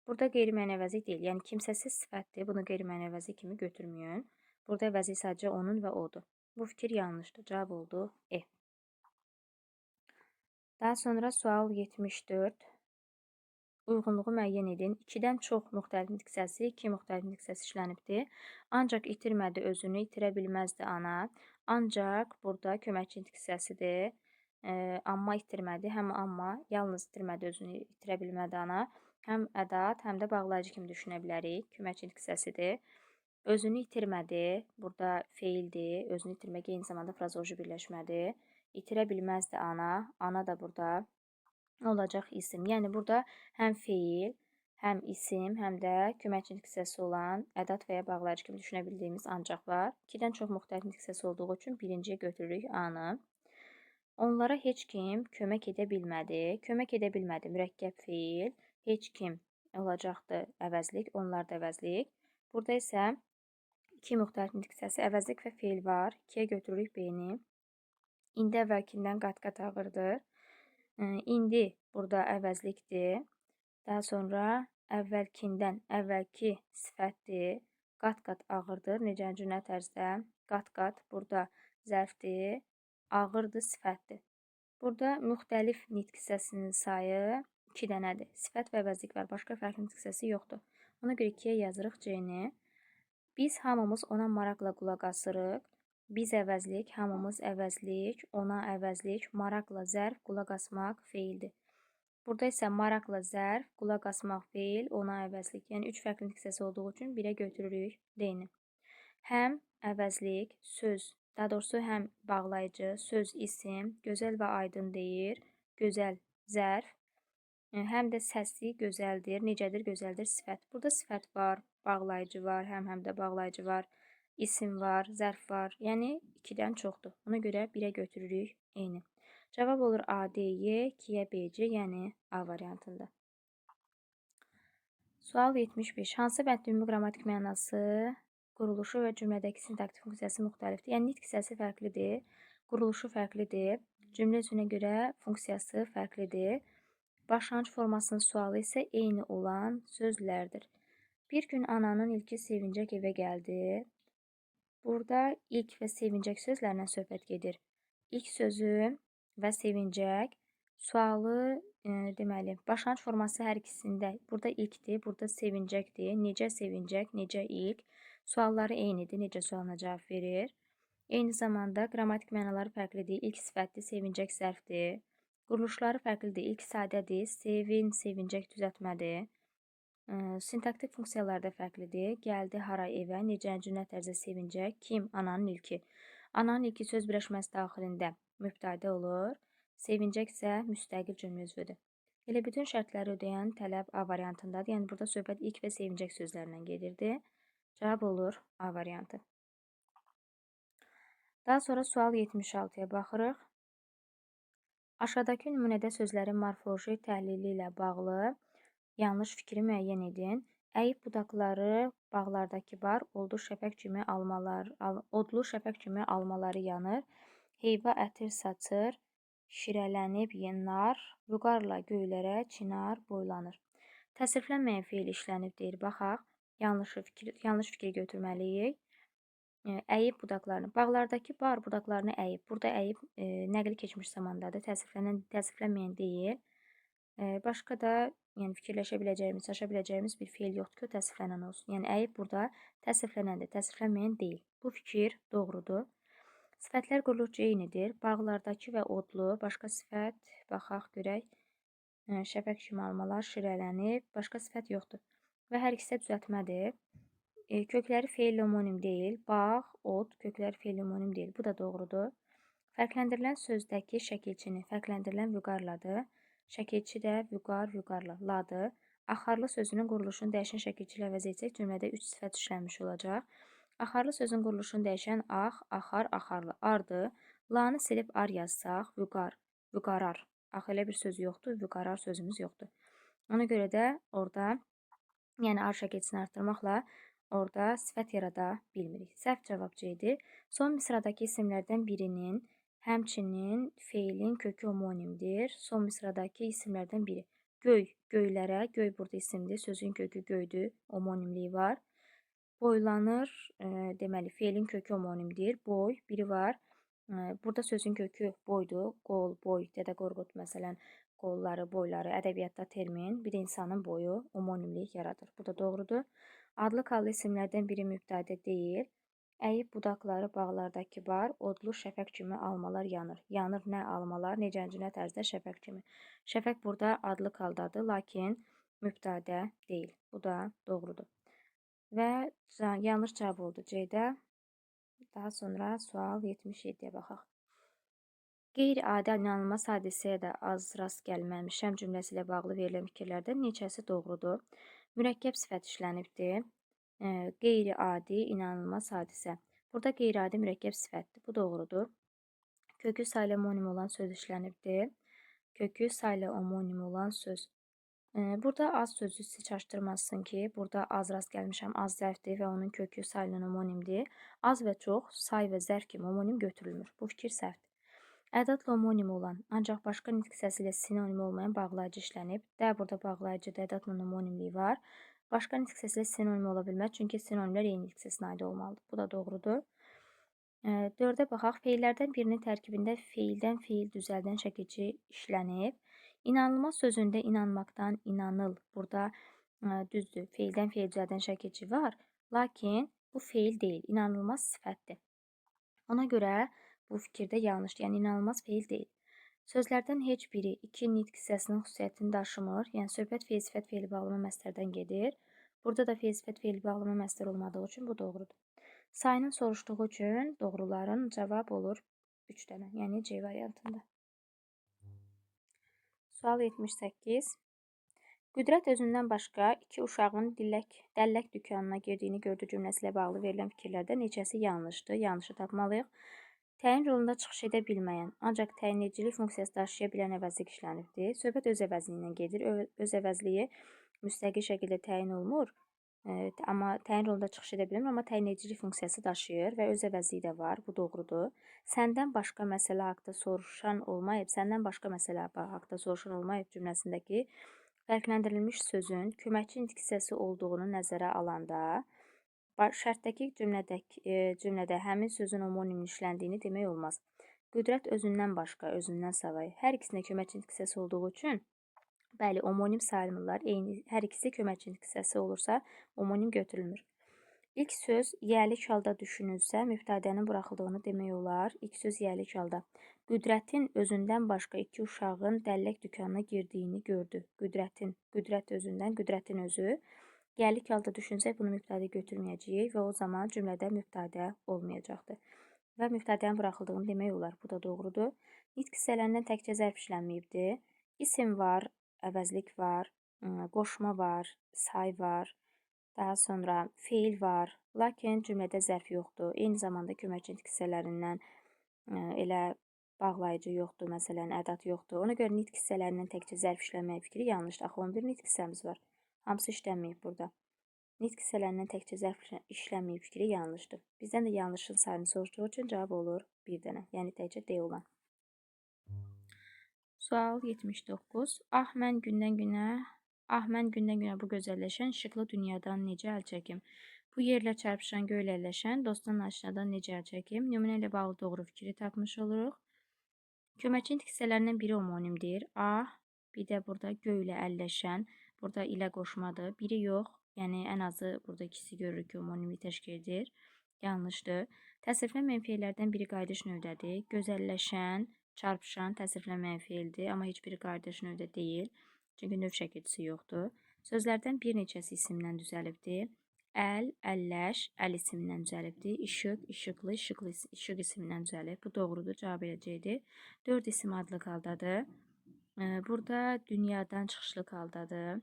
Burada qeyri-müəyyən əvəzlik deyil, yəni kimsəsiz sifətdir, bunu qeyri-müəyyən əvəzlik kimi götürməyin. Burada əvəzlik sadəcə onun və odur. Bu fikir yanlışdır. Cavab oldu E. Daha sonra sual 74. Uyğunluğu müəyyən edin. 2-dən çox müxtəlif nitq hissəsi, 2 müxtəlif nitq hissəsi işlənibdir. Ancaq itirmədi özünü, itirə bilməzdi ana. Ancaq burada köməkçi nitq hissəsidir. Amma itirmədi, həm amma, yalnız itirmədi özünü, itirə bilmədi ana. Həm ədat, həm də bağlayıcı kimi düşünə bilərik. Köməkçi nitq hissəsidir. Özünü itirmədi. Burada feildir. Özünü itirmək eyni zamanda frazeoloji birləşmədir. İtirə bilməzdi ana. Ana da burada olacaq isim. Yəni burada həm feil, həm isim, həm də köməkçi nitq hissəsi olan ədat və ya bağlayıcı kimi düşünə bildiyimiz ancaq var. 2-dən çox müxtəlif nitq hissəsi olduğu üçün birinciyə götürürük A-nı. Onlara heç kim kömək edə bilmədi. Kömək edə bilmədi. Mürəkkəb feil. Heç kim olacaqdır əvəzlik, onlar da əvəzlik. Burada isə 2 müxtəlif nitq hissəsi əvəzlik və feil var. 2-yə götürürük B-ni. İndi əvvəlkindən qat-qat ağırdır. İndi burada əvəzlikdir. Daha sonra əvvəlkindən əvvəlki sifətdir. Qat-qat ağırdır. Necə nə tərzdə? Qat-qat burada zərfdir. Ağırdır, sifətdir. Burada müxtəlif nitq hissəsinin sayı 2 dənədir. Sifət və əvəzlik var. Başqa fərqli nitq hissəsi yoxdur. Ona görə 2-yə yazırıq C-ni. Biz hamımız ona maraqla qulaq asırıq. Biz əvəzlik, hamımız əvəzlik, ona əvəzlik, maraqla zərf, qulaq asmaq feildir. Burada isə maraqla zərf, qulaq asmaq feil, ona əvəzlik. Yəni 3 fərqli nitq hissəsi olduğu üçün 1-ə götürürük D-ni. Həm əvəzlik, söz Daha doğrusu həm bağlayıcı, söz, isim, gözəl və aydın deyir, gözəl zərf, həm də səsi gözəldir, necədir, gözəldir, sifət. Burada sifət var, bağlayıcı var, həm də bağlayıcı var, isim var, zərf var. Yəni 2-dən çoxdur. Ona görə 1-ə götürürük eyni. Cavab olur A, D, Y, 2-yə B, C, yəni A variantında. Sual 75. Hansı bəndin ümumi qrammatik mənası, quruluşu və cümlədəki sintaktik funksiyası müxtəlifdir? Yəni nitq hissəsi fərqlidir, quruluşu fərqlidir, cümlə üzvünə görə funksiyası fərqlidir. Başlanğıc formasının sualı isə eyni olan sözlərdir. Bir gün ananın ilki sevincək evə gəldi. Burada ilk və sevincək sözlərindən söhbət gedir. İlk sözü və sevincək sualı deməli, başlanğıc forması hər ikisində. Burada ilkdir, burada sevincəkdir. Necə sevincək, necə ilk. Sualları eynidir, necə sualına cavab verir. Eyni zamanda qrammatik mənaları fərqlidir. İlk sifətdir, sevincək zərfdir. Quruluşları fərqlidir. İlk sadədir, sevin, sevincək düzəltmədir. Sintaktik funksiyaları da fərqlidir. Gəldi, hara, evə, necə, cümlə tərzdə sevincək, kim, ananın ilki. Ananın ilki söz birləşməsi daxilində mübtədə olur. Sevincək isə müstəqil cümlə üzvüdür. Elə bütün şərtləri ödəyən tələb A variantındadır. Yəni burada söhbət ilk və sevincək sözlərindən gedirdi. Cavab olur A variantı. Daha sonra sual 76-ya baxırıq. Aşağıdakı nümunədə sözlərin morfoloji təhlili ilə bağlı yanlış fikri müəyyən edin. Əyib budaqları bağlardakı bar, odlu şəfəq kimi almalar, odlu şəfəq kimi almaları yanır. Heyva ətir saçır, şirələnib nar, vüqarla göylərə çinar boylanır. Təsriflənməyən feil işlənib deyir. Baxaq, yanlış fikir götürməliyik. Əyib budaqlarını, bağlardakı bar budaqlarını əyib. Burada əyib nəqli keçmiş zamandadır. Təsriflənməyən deyil. Başqa da yəni fikirləşə biləcəyimiz, çaşa biləcəyimiz bir feil yoxdur ki, o təsriflənən olsun. Yəni əyib burada təsriflənəndir, təsriflənməyən deyil. Bu fikir doğrudur. Sifətlər quruluşca eynidir. Bağlardakı və odlu, başqa sifət, baxaq görək. Şəfəq kimi almalar şirələnib, başqa sifət yoxdur. Və hər ikisi də düzəltmədir. Kökləri feil homonim deyil. Bağ, od, kökləri feil homonim deyil. Bu da doğrudur. Fərqləndirilən sözdəki şəkilçini fərqləndirilən vüqarladır. Şəkilçi də vüqar, vüqarla, ladır. Axarlı sözünün quruluşunu dəyişən şəkilçi ilə əvəz etsək, cümlədə 3 sifət işlənmiş olacaq. Axarlı sözün quruluşunu dəyişən ax, axar, axarlı, ardır. Lanı silib ar yazsaq, vüqar, vüqarar. Axı elə bir söz yoxdur, vüqarar sözümüz yoxdur. Ona görə də orada, yəni ar şəkilçisini artırmaqla orada sifət yarada bilmirik. Səhv cavab C-dir. Son misradakı isimlərdən birinin, həmçinin feilin kökü homonimdir. Son misradakı isimlərdən biri. Göy, göylərə, göy burada isimdir. Sözün kökü göydür, homonimliyi var. Boylanır, deməli, feilin kökü homonimdir. Boy, biri var. Burada sözün kökü boydur. Qol, boy, Dədə Qorqud məsələn, qolları, boyları, ədəbiyyatda termin. Bir də insanın boyu homonimlik yaradır. Bu da doğrudur. Adlı hallı isimlərdən biri mübtədə deyil. Əyib budaqları bağlardakı bar, odlu şəfəq kimi almalar yanır. Yanır nə almalar, necənci nə tərzdə şəfəq kimi. Şəfəq burada adlı haldadır, lakin mübtədə deyil. Bu da doğrudur. Və yanlış cavab oldu C-də. Daha sonra sual 77-yə baxaq. Qeyri-adi inanılmaz hadisəyə də az rast gəlməmişəm cümləsi ilə bağlı verilən fikirlərdən neçəsi doğrudur? Mürəkkəb sifət işlənibdir. Qeyri-adi inanılmaz hadisə. Burada qeyri-adi mürəkkəb sifətdir. Bu doğrudur. Kökü sayla homonim olan söz işlənibdir. Kökü sayla homonim olan söz. Burada az sözü sizi çaşdırmasın ki, burada az rast gəlmişəm, az zərfdir və onun kökü sayla homonimdir. Az və çox, say və zərf kimi homonim götürülmür. Bu fikir səhvdir. Ədadla homonim olan, ancaq başqa nitq hissəsi ilə sinonim olmayan bağlayıcı işlənib. Də burada bağlayıcıda ədadla homonimliyi var. Başqa nitq hissəsi ilə sinonim ola bilməz, çünki sinonimlər eyni nitq hissəsinə aid olmalıdır. Bu da doğrudur. 4-ə baxaq. Feillərdən birinin tərkibində feildən feil düzəldən şəkilçi işlənib. İnanılmaz sözündə inanmaqdan inanıl. Burada düzdür, feildən feil düzəldən şəkilçi var. Lakin bu feil deyil, inanılmaz sifətdir. Ona görə bu fikirdə yanlışdır. Yəni inanılmaz feil deyil. Sözlərdən heç biri iki nitq hissəsinin xüsusiyyətini daşımır. Yəni söhbət feil, sifət, feili bağlama məstərdən gedir. Burada da feil, sifət, feili bağlama məstər olmadığı üçün bu doğrudur. Sayının soruşduğu üçün doğruların cavab olur 3 dənə, yəni C variantında. Sual 78. Qüdrət özündən başqa iki uşağın dəllək dükanına girdiyini gördü cümləsi ilə bağlı verilən fikirlərdə neçəsi yanlışdır? Yanlışı tapmalıyıq. Təyin rolunda çıxış edə bilməyən, ancaq təyin edicilik funksiyası daşıya bilən əvəzlik işlənibdir. Söhbət öz əvəzliyi ilə gedir. Öz əvəzliyi müstəqil şəkildə təyin olunmur. Amma təyin rolunda çıxış edə bilmir, amma təyin edicilik funksiyası daşıyır və öz əvəzliyi də var. Bu doğrudur. Səndən başqa məsələ haqda soruşan olmayıb, səndən başqa məsələ haqda soruşan olmayıb cümləsindəki fərqləndirilmiş sözün köməkçi nitq hissəsi olduğunu nəzərə alanda şərtdəki cümlədə həmin sözün homoniminin işləndiyini demək olmaz. Qüdrət özündən başqa, özündən savayı. Hər ikisində köməkçi nitq hissəsi olduğu üçün bəli, homonim sayılmırlar. Eyni, hər ikisi köməkçi nitq hissəsi olursa, homonim götürülmür. İlk söz yiyəlik halda düşünülsə, mübtədənin buraxıldığını demək olar. İlk söz yiyəlik halda. Qüdrətin özündən başqa iki uşağın dəllək dükanına girdiyini gördü. Qüdrətin, qüdrət özündən, qüdrətin özü. Yiyəlik halda düşünsək, bunu mübtədə götürməyəcəyik və o zaman cümlədə mübtədə olmayacaqdır. Və mübtədənin buraxıldığını demək olar. Bu da doğrudur. Nitq hissələrindən təkcə zərf işlənməyibdir. İsim var, əvəzlik var, qoşma var, say var, daha sonra feil var. Lakin cümlədə zərf yoxdur. Eyni zamanda köməkçi nitq hissələrindən elə bağlayıcı yoxdur, məsələn, ədat yoxdur. Ona görə nitq hissələrindən təkcə zərf işlənməyi fikri yanlışdır. Axı 11 nitq hissəmiz var. Hamısı işlənməyib burada. Nitq hissələrindən təkcə zərf işlənməyib fikri yanlışdır. Bizdən də yanlışın sayını soruşduğu üçün cavab olur bir dənə. Yəni təkcə D olan. Sual 79. Ah mən gündən günə bu gözəlləşən işıqlı dünyadan necə əl çəkim? Bu yerlə çarpışan, göylə əlləşən, dostdan aşinadan necə əl çəkim? Nümunə ilə bağlı doğru fikri tapmış oluruq. Köməkçi nitq hissələrindən biri homonimdir. Ah, bir də burada göylə əlləşən, burada ilə qoşmadır. Biri yox, yəni ən azı burada ikisi görürük ki, homonimlik təşkil edir. Yanlışdır. Təsriflən mənfi feillərdən biri qayıdış növdədir. Gözəlləşən, çarpışan təsriflən mənfi feildir, amma heç biri qayıdış növdə deyil. Çünki növ şəkilçisi yoxdur. Sözlərdən bir neçəsi isimdən düzəlibdir. Əl, əlləş, əl ismindən düzəlibdir. İşıq, işıqlı, işıqlı, işıq ismindən düzəlib. Bu doğrudur, cavab eləcəkdir. 4 isim adlıq haldadır. Burada dünyadan çıxışlıq haldadır.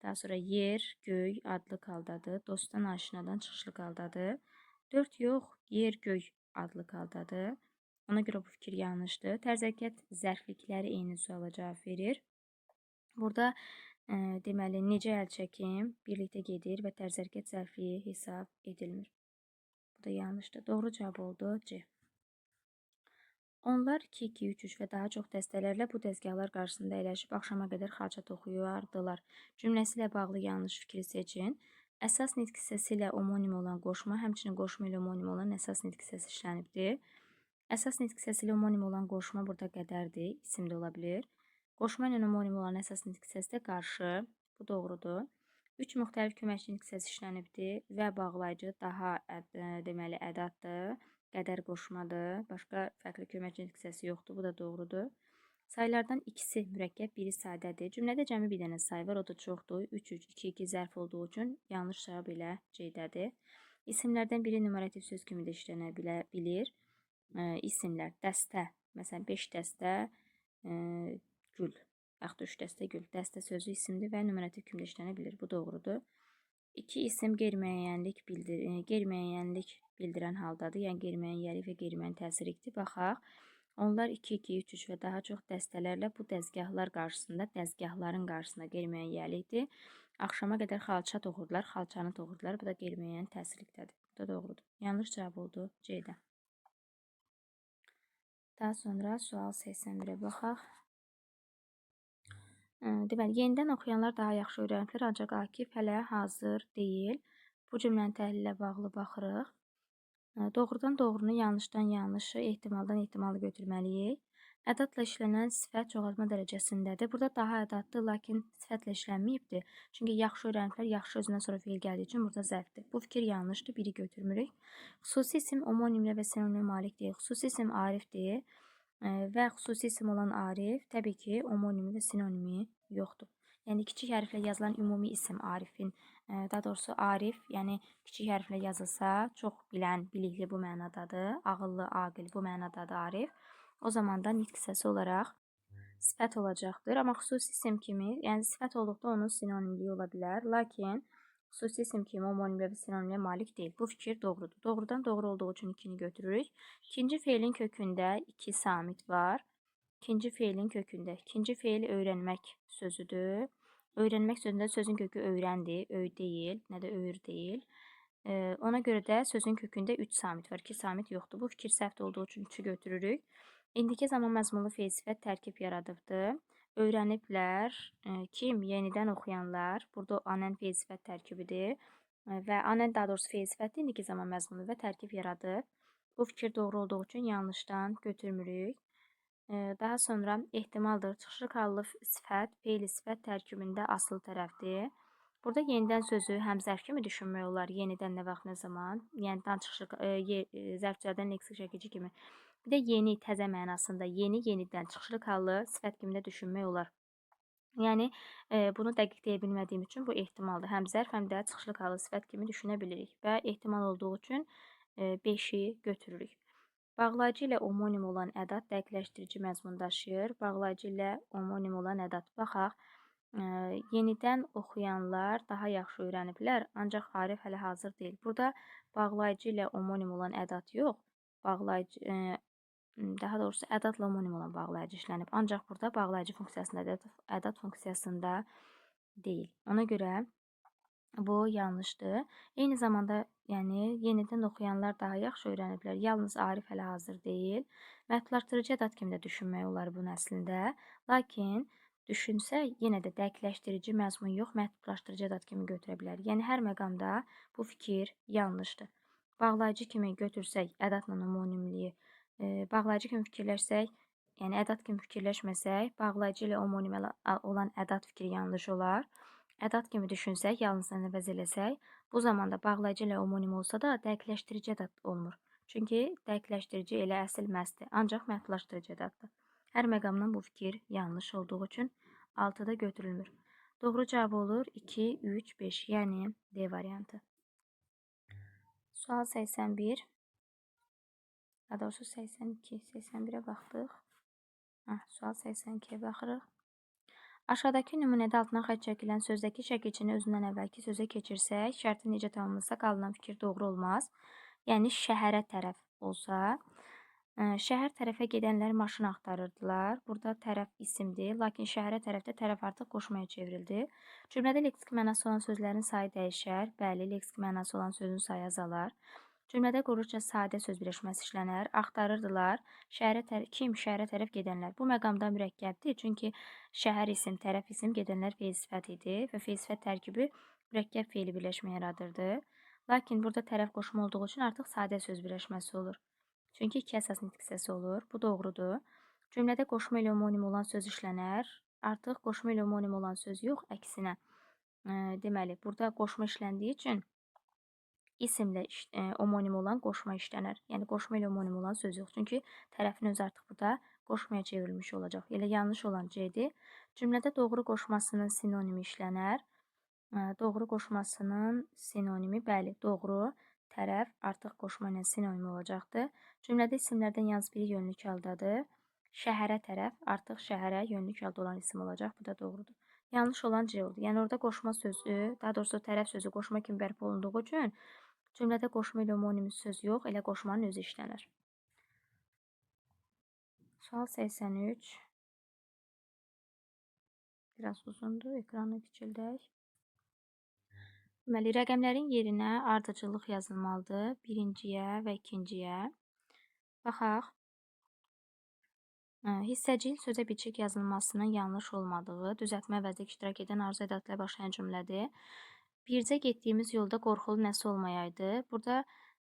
Daha sonra yer, göy adlıq haldadır. Dostdan, aşinadan çıxışlıq haldadır. 4 yox, yer, göy adlıq haldadır. Ona görə bu fikir yanlışdır. Tərz hərəkət zərflikləri eyni suala cavab verir. Burada deməli, necə əl çəkim birlikdə gedir və tərz hərəkət zərfliyi hesab edilmir. Bu da yanlışdır. Doğru cavab oldu C. Onlar 2, 2, 3, 3 və daha çox dəstələrlə bu dəzgahlar qarşısında əyləşib axşama qədər xalça toxuyardılar. Cümləsi ilə bağlı yanlış fikri seçin. Əsas nitq hissəsi ilə homonim olan qoşma, həmçinin qoşma ilə homonim olan əsas nitq hissəsi işlənibdir. Əsas nitq hissəsi ilə homonim olan qoşma burada qədərdir, isim də ola bilər. Qoşma ilə homonim olan əsas nitq hissəsi də qarşı. Bu doğrudur. 3 müxtəlif köməkçi nitq hissəsi işlənibdir və bağlayıcı daha deməli ədatdır, qədər qoşmadır. Başqa fərqli köməkçi nitq hissəsi yoxdur. Bu da doğrudur. Saylardan ikisi mürəkkəb, biri sadədir. Cümlədə cəmi bir dənə say var, o da çoxdur. 3, 3, 2, 2 zərf olduğu üçün yanlış cavab elə C-dədir. İsimlərdən biri nümerativ söz kimi də işlənə bilir. İsimlər, dəstə, məsələn 5 dəstə gül, yaxud da 3 dəstə gül. Dəstə sözü isimdir və nümerativ kimi də işlənə bilir. Bu doğrudur. 2 isim qeyri-müəyyənlik bildirən haldadır. Yəni qeyri-müəyyənlik və qeyri-müəyyən təsirlikdir. Baxaq. Onlar 2, 2, 3, 3 və daha çox dəstələrlə bu dəzgahlar qarşısında, dəzgahların qarşısında qeyri-müəyyənlikdir. Axşama qədər xalça toxurdular, xalçanı toxurdular. Bu da qeyri-müəyyən təsirlikdədir. Bu da doğrudur. Yanlış cavab oldu C-də. Daha sonra sual 81-ə baxaq. Deməli, yenidən oxuyanlar daha yaxşı öyrəniblər, ancaq Akif hələ hazır deyil. Bu cümlənin təhlilə bağlı baxırıq. Doğrudan doğrunu, yanlışdan yanlışı, ehtimaldan ehtimalı götürməliyik. Ədadla işlənən sifət çoxaltma dərəcəsindədir. Burada daha ədaddır, lakin sifətlə işlənməyibdir. Çünki yaxşı öyrəniblər, yaxşı özündən sonra feil gəldiyi üçün burada zərfdir. Bu fikir yanlışdır, biri götürmürük. Xüsusi isim homonimlə və sinonimə malik deyil. Xüsusi isim Arifdir və xüsusi isim olan Arif təbii ki, homonimi və sinonimi yoxdur. Yəni kiçik hərflə yazılan ümumi isim Arifin Daha doğrusu Arif, yəni kiçik hərflə yazılsa, çox bilən, bilikli bu mənadadır. Ağıllı, aqil bu mənadadır Arif. O zaman da nitq hissəsi olaraq sifət olacaqdır. Amma xüsusi isim kimi, yəni sifət olduqda onun sinonimliyi ola bilər. Lakin xüsusi isim kimi homonimliyə və sinonimliyə malik deyil. Bu fikir doğrudur. Doğrudan doğru olduğu üçün 2-ni götürürük. İkinci feilin kökündə 2 samit var. İkinci feilin kökündə. İkinci feil öyrənmək sözüdür. Öyrənmək sözündə sözün kökü öyrəndir, öy deyil, nə də öyür deyil. Ona görə də sözün kökündə 3 samit var, 2 samit yoxdur. Bu fikir səhv olduğu üçün 3-ü götürürük. İndiki zaman məzmunlu feil sifət tərkib yaradıbdır. Öyrəniblər, kim? Yenidən oxuyanlar. Burada anən feil sifət tərkibidir. Və anən daha doğrusu feil sifətdir, indiki zaman məzmunlu və tərkib yaradıb. Bu fikir doğru olduğu üçün yanlışdan götürmürük. Daha sonra ehtimaldır. Çıxışlı hallı sifət, feil sifət tərkibində asılı tərəfdir. Burada yenidən sözü həm zərf kimi düşünmək olar. Yenidən nə vaxt, nə zaman. Yəni dan çıxışlı zərfçilərdən leksik şəkilçi kimi. Bir də yeni, təzə mənasında yeni, yenidən çıxışlı hallı sifət kimi də düşünmək olar. Yəni bunu dəqiq deyə bilmədiyim üçün bu ehtimaldır. Həm zərf, həm də çıxışlı hallı sifət kimi düşünə bilirik və ehtimal olduğu üçün 5-i götürürük. Bağlayıcı ilə omonim olan ədat dəqiqləşdirici məzmun daşıyır. Bağlayıcı ilə omonim olan ədat. Baxaq, yenidən oxuyanlar daha yaxşı öyrəniblər, ancaq Arif hələ hazır deyil. Burada bağlayıcı ilə omonim olan ədat yox, bağlayıcı, daha doğrusu ədadla omonim olan bağlayıcı işlənib. Ancaq burada bağlayıcı funksiyasında, ədat funksiyasında deyil. Ona görə bu yanlışdır. Eyni zamanda, yəni yenidən oxuyanlar daha yaxşı öyrəniblər. Yalnız Arif hələ hazır deyil. Məhdudlaşdırıcı ədat kimi də düşünmək olar bunu əslində. Lakin düşünsək, yenə də dəqiqləşdirici məzmun yox, məhdudlaşdırıcı ədat kimi götürə bilər. Yəni hər məqamda bu fikir yanlışdır. Bağlayıcı kimi götürsək, ədadla homonimliyi, bağlayıcı kimi fikirləşsək, yəni ədat kimi fikirləşməsək, bağlayıcı ilə homonim olan ədat fikri yanlış olar. Ədat kimi düşünsək, yalnız əvəz eləsək, bu zamanda bağlayıcı ilə homonim olsa da dəqiqləşdirici ədat olmur. Çünki dəqiqləşdirici elə əsl məsdir, ancaq məhdudlaşdırıcı ədatdır. Hər məqamdan bu fikir yanlış olduğu üçün 6-da götürülmür. Doğru cavab olur 2, 3, 5, yəni D variantı. Sual 81, daha doğrusu 82, 81-ə baxdıq. Sual 82-yə baxırıq. Aşağıdakı nümunədə altına xətt çəkilən sözdəki şəkilçini özündən əvvəlki sözə keçirsək, şərti necə tamamlasaq alınan fikir doğru olmaz. Yəni şəhərə tərəf olsa, şəhər tərəfə gedənlər maşın axtarırdılar. Burada tərəf isimdir, lakin şəhərə tərəfdə tərəf artıq qoşmaya çevrildi. Cümlədə leksik mənası olan sözlərin sayı dəyişər. Bəli, leksik mənası olan sözün sayı azalar. Cümlədə quruluşca sadə söz birləşməsi işlənər. Axtarırdılar. Kim? Şəhərə tərəf gedənlər. Bu məqamda mürəkkəbdir. Çünki şəhər isim, tərəf isim, gedənlər feil sifət idi və feil sifət tərkibi mürəkkəb feili birləşmə yaradırdı. Lakin burada tərəf qoşma olduğu üçün artıq sadə söz birləşməsi olur. Çünki iki əsas nitq hissəsi olur. Bu doğrudur. Cümlədə qoşma ilə homonim olan söz işlənər. Artıq qoşma ilə homonim olan söz yox, əksinə. Deməli, burada qoşma işləndiyi üçün isimlə homonim olan qoşma işlənər. Yəni, qoşma ilə homonim olan söz yox. Çünki tərəfin özü artıq burada qoşmaya çevrilmiş olacaq. Elə yanlış olan C-dir. Cümlədə doğru qoşmasının sinonimi işlənər. Doğru qoşmasının sinonimi, bəli, doğru tərəf artıq qoşma ilə sinonimi olacaqdır. Cümlədə isimlərdən yalnız biri yönlük haldadır. Şəhərə tərəf artıq şəhərə yönlük halda olan isim olacaq. Bu da doğrudur. Yanlış olan C oldu. Yəni, orada qoşma sözü, daha doğrusu tərəf sözü qoşma kimi bərpa olunduğu üçün cümlədə qoşma ilə homonim söz yox, elə qoşmanın özü işlənər. Sual 83. Biraz uzundur, ekranı kiçildək. Deməli, rəqəmlərin yerinə ardıcıllıq yazılmalıdır. Birinciyə və ikinciyə. Baxaq. Hissəciyin sözə bitişik yazılmasının yanlış olmadığı, düzəltmə əvəzlik iştirak edən arzu ədatı ilə başlayan cümlədir. Bircə getdiyimiz yolda qorxulu nəsə olmayaydı. Burada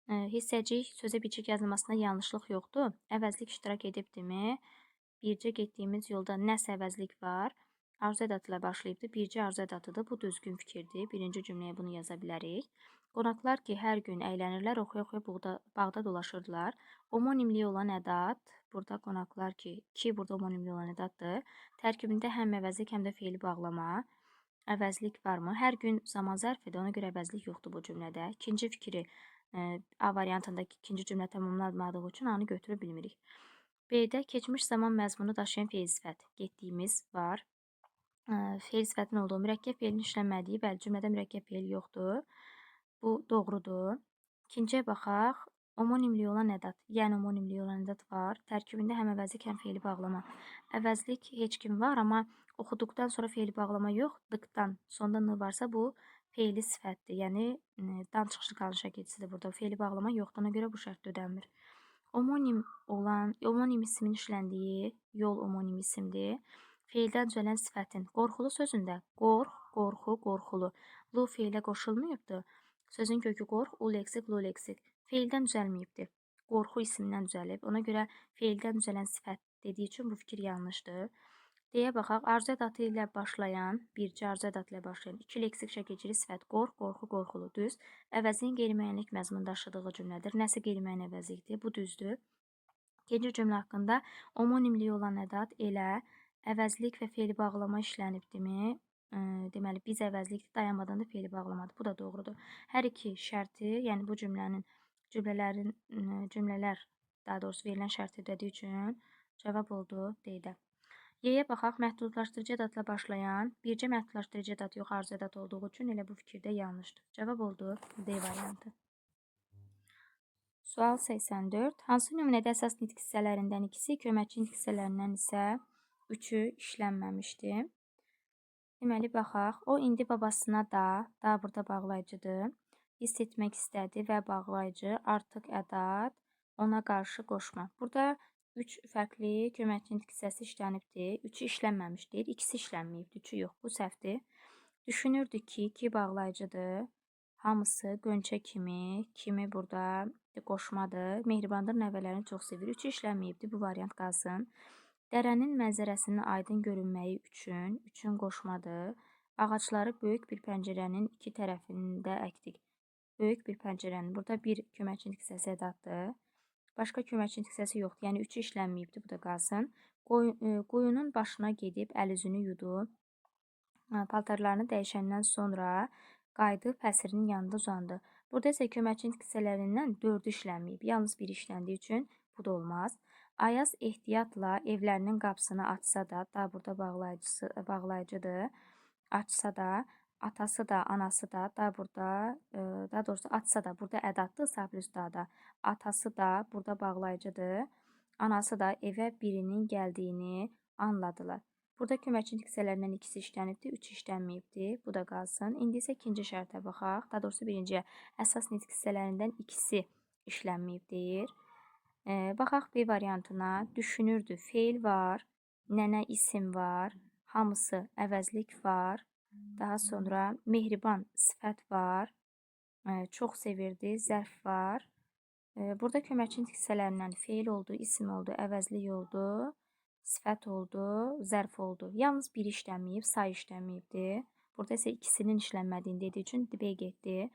hissəcik sözə bitişik yazılmasında yanlışlıq yoxdur. Əvəzlik iştirak edibdimi? Bircə getdiyimiz yolda nəsə əvəzlik var. Arzu ədatı ilə başlayıbdır. Bircə arzu ədatıdır. Bu düzgün fikirdir. Birinci cümləyə bunu yaza bilərik. Qonaqlar ki, hər gün əylənirlər, oxuya-oxuya bağda dolaşırdılar. Homonimliyi olan ədat, burada qonaqlar ki, burada homonimliyi olan ədatdır. Tərkibində həm əvəzlik, həm də feili bağlama. Əvəzlik varmı? Hər gün zaman zərfidir, ona görə əvəzlik yoxdur bu cümlədə. İkinci fikri A variantındakı ikinci cümlə tamamlanmadığı üçün A-nı götürə bilmirik. B-də keçmiş zaman məzmunu daşıyan feil sifət getdiyimiz var. Feil sifətin olduğu mürəkkəb feilin işlənmədiyi, bəli, cümlədə mürəkkəb feil yoxdur. Bu doğrudur. İkinciyə baxaq. Omonimliyi olan ədat, yəni omonimliyi olan ədat var. Tərkibində həm əvəzlik, həm feili bağlama. Əvəzlik heç kim var, amma oxuduqdan sonra feili bağlama yox, dıqdan sonda n varsa bu feili sifətdir. Yəni dan çıxışlı qalın şəkilçisidir burada. Feili bağlama yoxdur, ona görə bu şərt ödənmir. Omonim olan, omonim ismin işləndiyi yol omonim isimdir. Feildən düzələn sifətin qorxulu sözündə qorx, qorxu, qorxulu. Lu feilə qoşulmayıbdır. Sözün kökü qorx, u leksik, lu leksik. Feildən düzəlməyibdir. Qorxu ismindən düzəlib. Ona görə feildən düzələn sifət dediyi üçün bu fikir yanlışdır. D-yə baxaq. Arzu ədatı ilə başlayan, bircə arzu ədatı ilə başlayan iki leksik şəkilçili sifət qorx, qorxu, qorxulu. Düz. Əvəzin qeyri-müəyyənlik məzmunu daşıdığı cümlədir. Nəsə qeyri-müəyyən əvəzlikdir. Bu düzdür. İkinci cümlə haqqında omonimliyi olan ədat elə əvəzlik və feili bağlama işlənibdimi? Deməli, biz əvəzlikdir, dayanmadan da feili bağlamadır. Bu da doğrudur. Hər iki şərti, yəni bu cümlənin cümlələr, daha doğrusu verilən şərti ödədiyi üçün cavab oldu D-də. Y-yə baxaq. Məhdudlaşdırıcı ədadla başlayan, bircə məhdudlaşdırıcı ədad yox, arzu ədad olduğu üçün elə bu fikirdə yanlışdır. Cavab oldu D variantı. Sual 84. Hansı nümunədə əsas nitq hissələrindən ikisi, köməkçi nitq hissələrindən isə üçü işlənməmişdi? Deməli, baxaq. O indi babasına da burada bağlayıcıdır. Hiss etmək istədi və bağlayıcı, artıq ədat, ona qarşı qoşma. Burada 3 fərqli köməkçi nitq hissəsi işlənibdir. 3-ü işlənməmişdir, ikisi işlənməyibdir, 3-ü yox. Bu səhvdir. Düşünürdü ki, bağlayıcıdır. Hamısı gönçə kimi, kimi burada qoşmadır. Mehribandır, nəvələrini çox sevir. 3-ü işlənməyibdir, bu variant qalsın. Dərənin mənzərəsinin aydın görünməyi üçün qoşmadır. Ağacları böyük bir pəncərənin iki tərəfində əkdik. Böyük bir pəncərənin. Burada bir köməkçi nitq hissəsi ədatdır. Başqa köməkçi nitq hissəsi yoxdur. Yəni 3-ü işlənməyibdir. Bu da qalsın. Qoyunun başına gedib əl-üzünü yudu. Paltarlarını dəyişəndən sonra qayıdıb həsirinin yanında uzandı. Burada isə köməkçi nitq hissələrindən 4-ü işlənməyib. Yalnız biri işləndiyi üçün bu da olmaz. Ayaz ehtiyatla evlərinin qapısını açsa da, burada bağlayıcıdır. Açsa da, atası da, anası da, burada, daha doğrusu açsa da, burada ədatdır, sağ plus da. Atası da burada bağlayıcıdır. Anası da evə birinin gəldiyini anladılar. Burada köməkçi nitq hissələrindən ikisi işlənibdir, üçü işlənməyibdir. Bu da qalsın. İndi isə ikinci şərtə baxaq. Daha doğrusu birinciyə. Əsas nitq hissələrindən ikisi işlənməyib deyir. Baxaq B variantına. Düşünürdü. Feil var, nənə isim var, hamısı əvəzlik var. Daha sonra mehriban sifət var, çox sevirdi, zərf var. Burada köməkçi nitq hissələrindən feil oldu, isim oldu, əvəzlik oldu, sifət oldu, zərf oldu. Yalnız biri işlənməyib, say işlənməyibdir. Burada isə ikisinin işlənmədiyini dediyi üçün B getdi.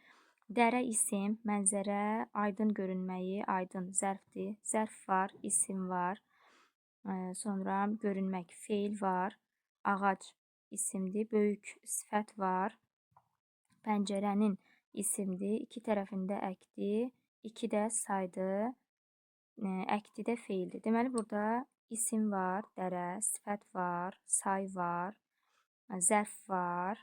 Dərə isim, mənzərə, aydın görünməyi, aydın zərfdir. Zərf var, isim var. Sonra görünmək, feil var. Ağac isimdir. Böyük sifət var. Pəncərənin isimdir. İki tərəfində əkdi. İki də saydı. Əkdi də feildir. Deməli, burada isim var, dərə, sifət var, say var, zərf var,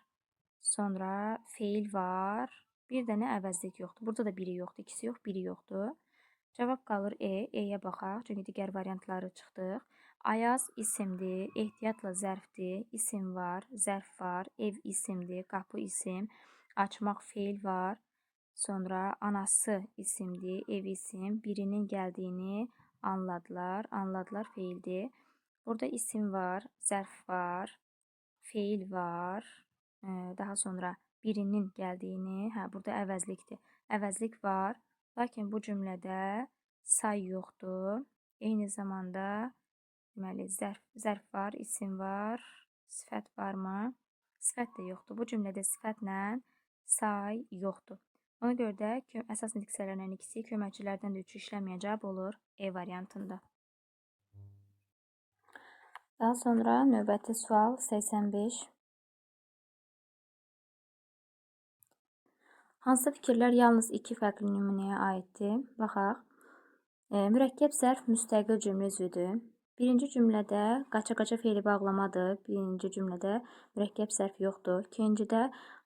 sonra feil var. Bir dənə əvəzlik yoxdur. Burada da biri yoxdur, ikisi yox, biri yoxdur. Cavab qalır E. E-yə baxaq, çünki digər variantları çıxdıq. Ayaz isimdir, ehtiyatla zərfdir, isim var, zərf var, ev isimdir, qapı isim, açmaq feil var. Sonra anası isimdir, ev isim, birinin gəldiyini anladılar, anladılar feildir. Burada isim var, zərf var, feil var. Daha sonra birinin gəldiyini, burada əvəzlikdir. Əvəzlik var, lakin bu cümlədə say yoxdur. Eyni zamanda deməli, zərf var, isim var, sifət varmı? Sifət də yoxdur. Bu cümlədə sifətlə say yoxdur. Ona görə də əsas nitq hissələrindən ikisi, köməkçilərdən də üçü işlənməyən cavab olur E variantında. Daha sonra növbəti sual 85. Hansı fikirlər yalnız iki fərqli nümunəyə aiddir? Baxaq. Mürəkkəb zərf müstəqil cümlə üzvüdür. Birinci cümlədə qaça-qaça feili bağlamadır. Birinci cümlədə mürəkkəb zərf yoxdur. İkincidə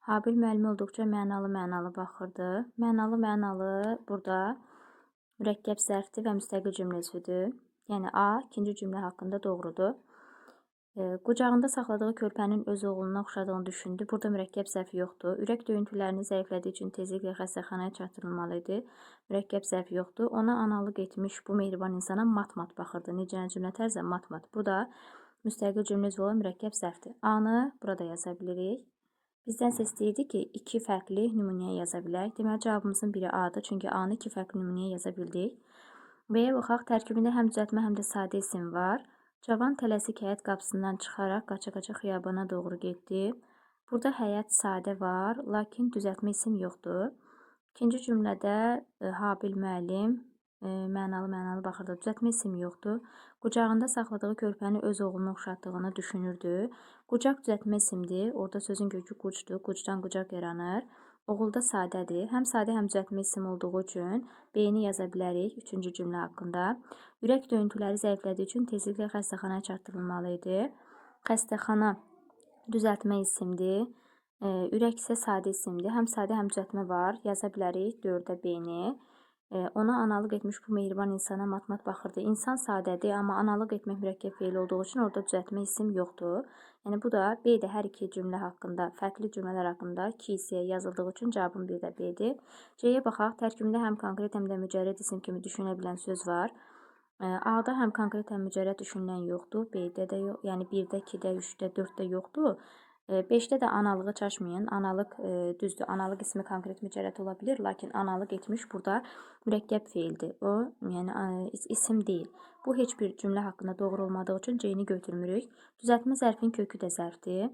Habil müəllimi olduqca mənalı-mənalı baxırdı. Mənalı-mənalı burada mürəkkəb zərfdir və müstəqil cümlə üzvüdür. Yəni A ikinci cümlə haqqında doğrudur. Qucağında saxladığı körpənin öz oğluna oxşadığını düşündü. Burada mürəkkəb zərf yoxdur. Ürək döyüntülərini zəiflədiyi üçün tezliklə xəstəxanaya çatdırılmalı idi. Mürəkkəb zərf yoxdur. Ona analıq etmiş bu mehriban insana mat-mat baxırdı. Necə cümlə tərzi mat-mat. Bu da müstəqil cümlə üzvü olan mürəkkəb zərfdir. A-nı burada yaza bilirik. Bizdən isə istəyirdi ki, iki fərqli nümunəyə yaza bilək. Deməli, cavabımızın biri A-dır. Çünki A-nı iki fərqli nümunəyə yaza bildik. B-yə baxaq. Tərkibində həm düzəltmə, həm də sadə isim var. Cavan tələsik həyət qapısından çıxaraq qaça-qaça xiyabana doğru getdi. Burada həyət sadə var, lakin düzəltmə isim yoxdur. İkinci cümlədə Habil müəllim mənalı-mənalı baxırdı. Düzəltmə isim yoxdur. Qucağında saxladığı körpəni öz oğluna oxşatdığını düşünürdü. Qucaq düzəltmə isimdir. Orada sözün kökü qucdur. Qucdan qucaq yaranır. Oğul da sadədir. Həm sadə, həm düzəltmə isim olduğu üçün B-ni yaza bilərik üçüncü cümlə haqqında. Ürək döyüntüləri zəiflədiyi üçün tezliklə xəstəxanaya çatdırılmalı idi. Xəstəxana düzəltmə isimdir. Ürək isə sadə isimdir. Həm sadə, həm düzəltmə var. Yaza bilərik 4-də B-ni. Ona analıq etmiş bu mehriban insana mat-mat baxırdı. İnsan sadədir, amma analıq etmək mürəkkəb feil olduğu üçün orada düzəltmə isim yoxdur. Yəni bu da B də hər iki cümlə haqqında, fərqli cümlələr haqqında iki hissəyə yazıldığı üçün cavabın bir də B-dir. C-yə baxaq. Tərkibində həm konkret, həm də mücərrəd isim kimi düşünə bilən söz var. A-da həm konkret, həm mücərrəd düşünülən yoxdur. B-də də yox, yəni 1-də, 2-də, 3-də, 4-də yoxdur. 5-də də analığı çaşmayın. Analıq düzdür. Analıq ismi konkret mücərrəd ola bilir, lakin analıq etmiş burada mürəkkəb feildir. O, yəni isim deyil. Bu heç bir cümlə haqqında doğru olmadığı üçün C-ni götürmürük. Düzəltmə zərfin kökü də zərfdir.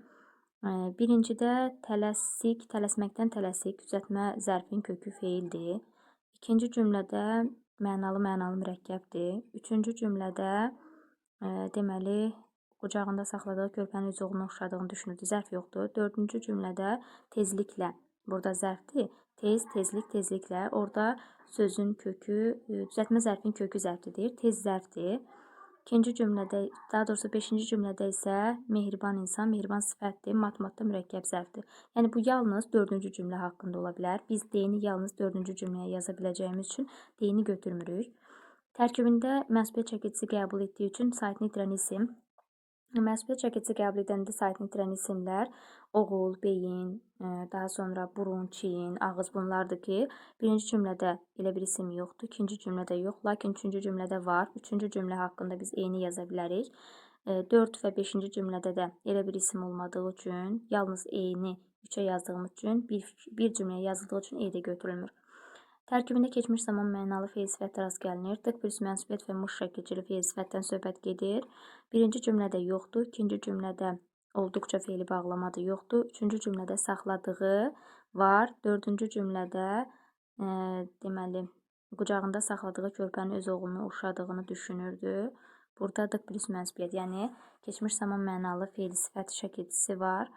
Birincidə tələsik, tələsməkdən tələsik düzəltmə zərfin kökü feildir. İkinci cümlədə mənalı-mənalı mürəkkəbdir. Üçüncü cümlədə deməli qucağında saxladığı körpənin öz oğluna oxşadığını düşünürdü. Zərf yoxdur. Dördüncü cümlədə tezliklə. Burada zərfdir. Tez, tezlik, tezliklə. Orada sözün kökü, düzəltmə zərfin kökü zərfdir. Tez zərfdir. İkinci cümlədə, daha doğrusu beşinci cümlədə isə mehriban insan, mehriban sifətdir. Mat-matda mürəkkəb zərfdir. Yəni bu yalnız dördüncü cümlə haqqında ola bilər. Biz D-ni yalnız dördüncü cümləyə yaza biləcəyimiz üçün D-ni götürmürük. Tərkibində mənsubiyyət çəkicisi qəbul etdiyi üçün saitini itirən isim. Mənsubiyyət çəkicisi qəbul edəndə saitini itirən isimlər oğul, beyin, daha sonra burun, çiyin, ağız bunlardır ki, birinci cümlədə elə bir isim yoxdur, ikinci cümlədə yox, lakin üçüncü cümlədə var. Üçüncü cümlə haqqında biz eyni yaza bilərik. 4 və 5-ci cümlədə də elə bir isim olmadığı üçün, yalnız eyni 3-ə yazdığımız üçün, bir cümləyə yazıldığı üçün e də götürülmür. Tərkibində keçmiş zaman mənalı feil sifətə rast gəlinir. Dıq plus mənsubiyyət və mış şəkilcili feil sifətdən söhbət gedir. Birinci cümlədə yoxdur, ikinci cümlədə olduqca feili bağlamadır, yoxdur. Üçüncü cümlədə saxladığı var. Dördüncü cümlədə deməli qucağında saxladığı körpənin öz oğluna oxşadığını düşünürdü. Burada dıq plus mənsubiyyət, yəni keçmiş zaman mənalı feil sifət şəkilcisi var.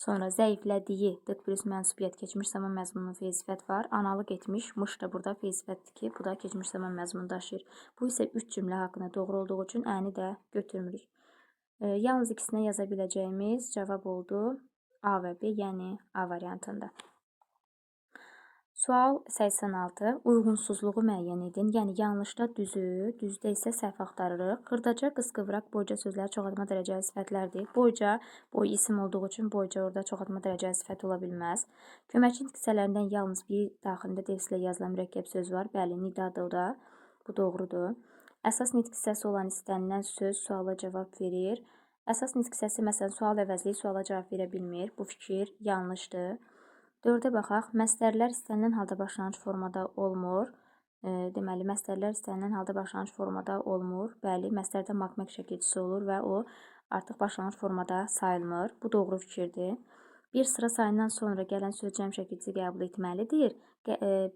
Sonra zəiflədiyi dıq plus mənsubiyyət keçmiş zaman məzmunlu feil sifət var. Analıq etmiş, mış da burada feil sifətdir ki, bu da keçmiş zaman məzmunu daşıyır. Bu isə 3 cümlə haqqında doğru olduğu üçün əni də götürmürük. Yalnız ikisinə yaza biləcəyimiz cavab oldu A və B, yəni A variantında. Sual 86. Uyğunsuzluğu müəyyən edin. Yəni yanlışda düzü, düzdə isə səhv axtarırıq. Xırdaca, qısqıvraq, boyca sözləri çoxaltma dərəcəli sifətlərdir. Boyca, boy isim olduğu üçün boyca orada çoxaltma dərəcəli sifət ola bilməz. Köməkçi hissələrindən yalnız bir daxilində defislə yazılan mürəkkəb söz var. Bəli, nidadır o da. Bu doğrudur. Əsas nitq hissəsi olan istənilən söz suala cavab verir. Əsas nitq hissəsi məsələn sual əvəzliyi suala cavab verə bilmir. Bu fikir yanlışdır. 4-ə baxaq. Məstərlər istənilən halda başlanğıc formada olmur. Deməli, məstərlər istənilən halda başlanğıc formada olmur. Bəli, məstərdə maq-mək şəkilçisi olur və o artıq başlanğıc formada sayılmır. Bu doğru fikirdir. Bir sıra sayından sonra gələn söz cəm şəkilçisi qəbul etməlidir.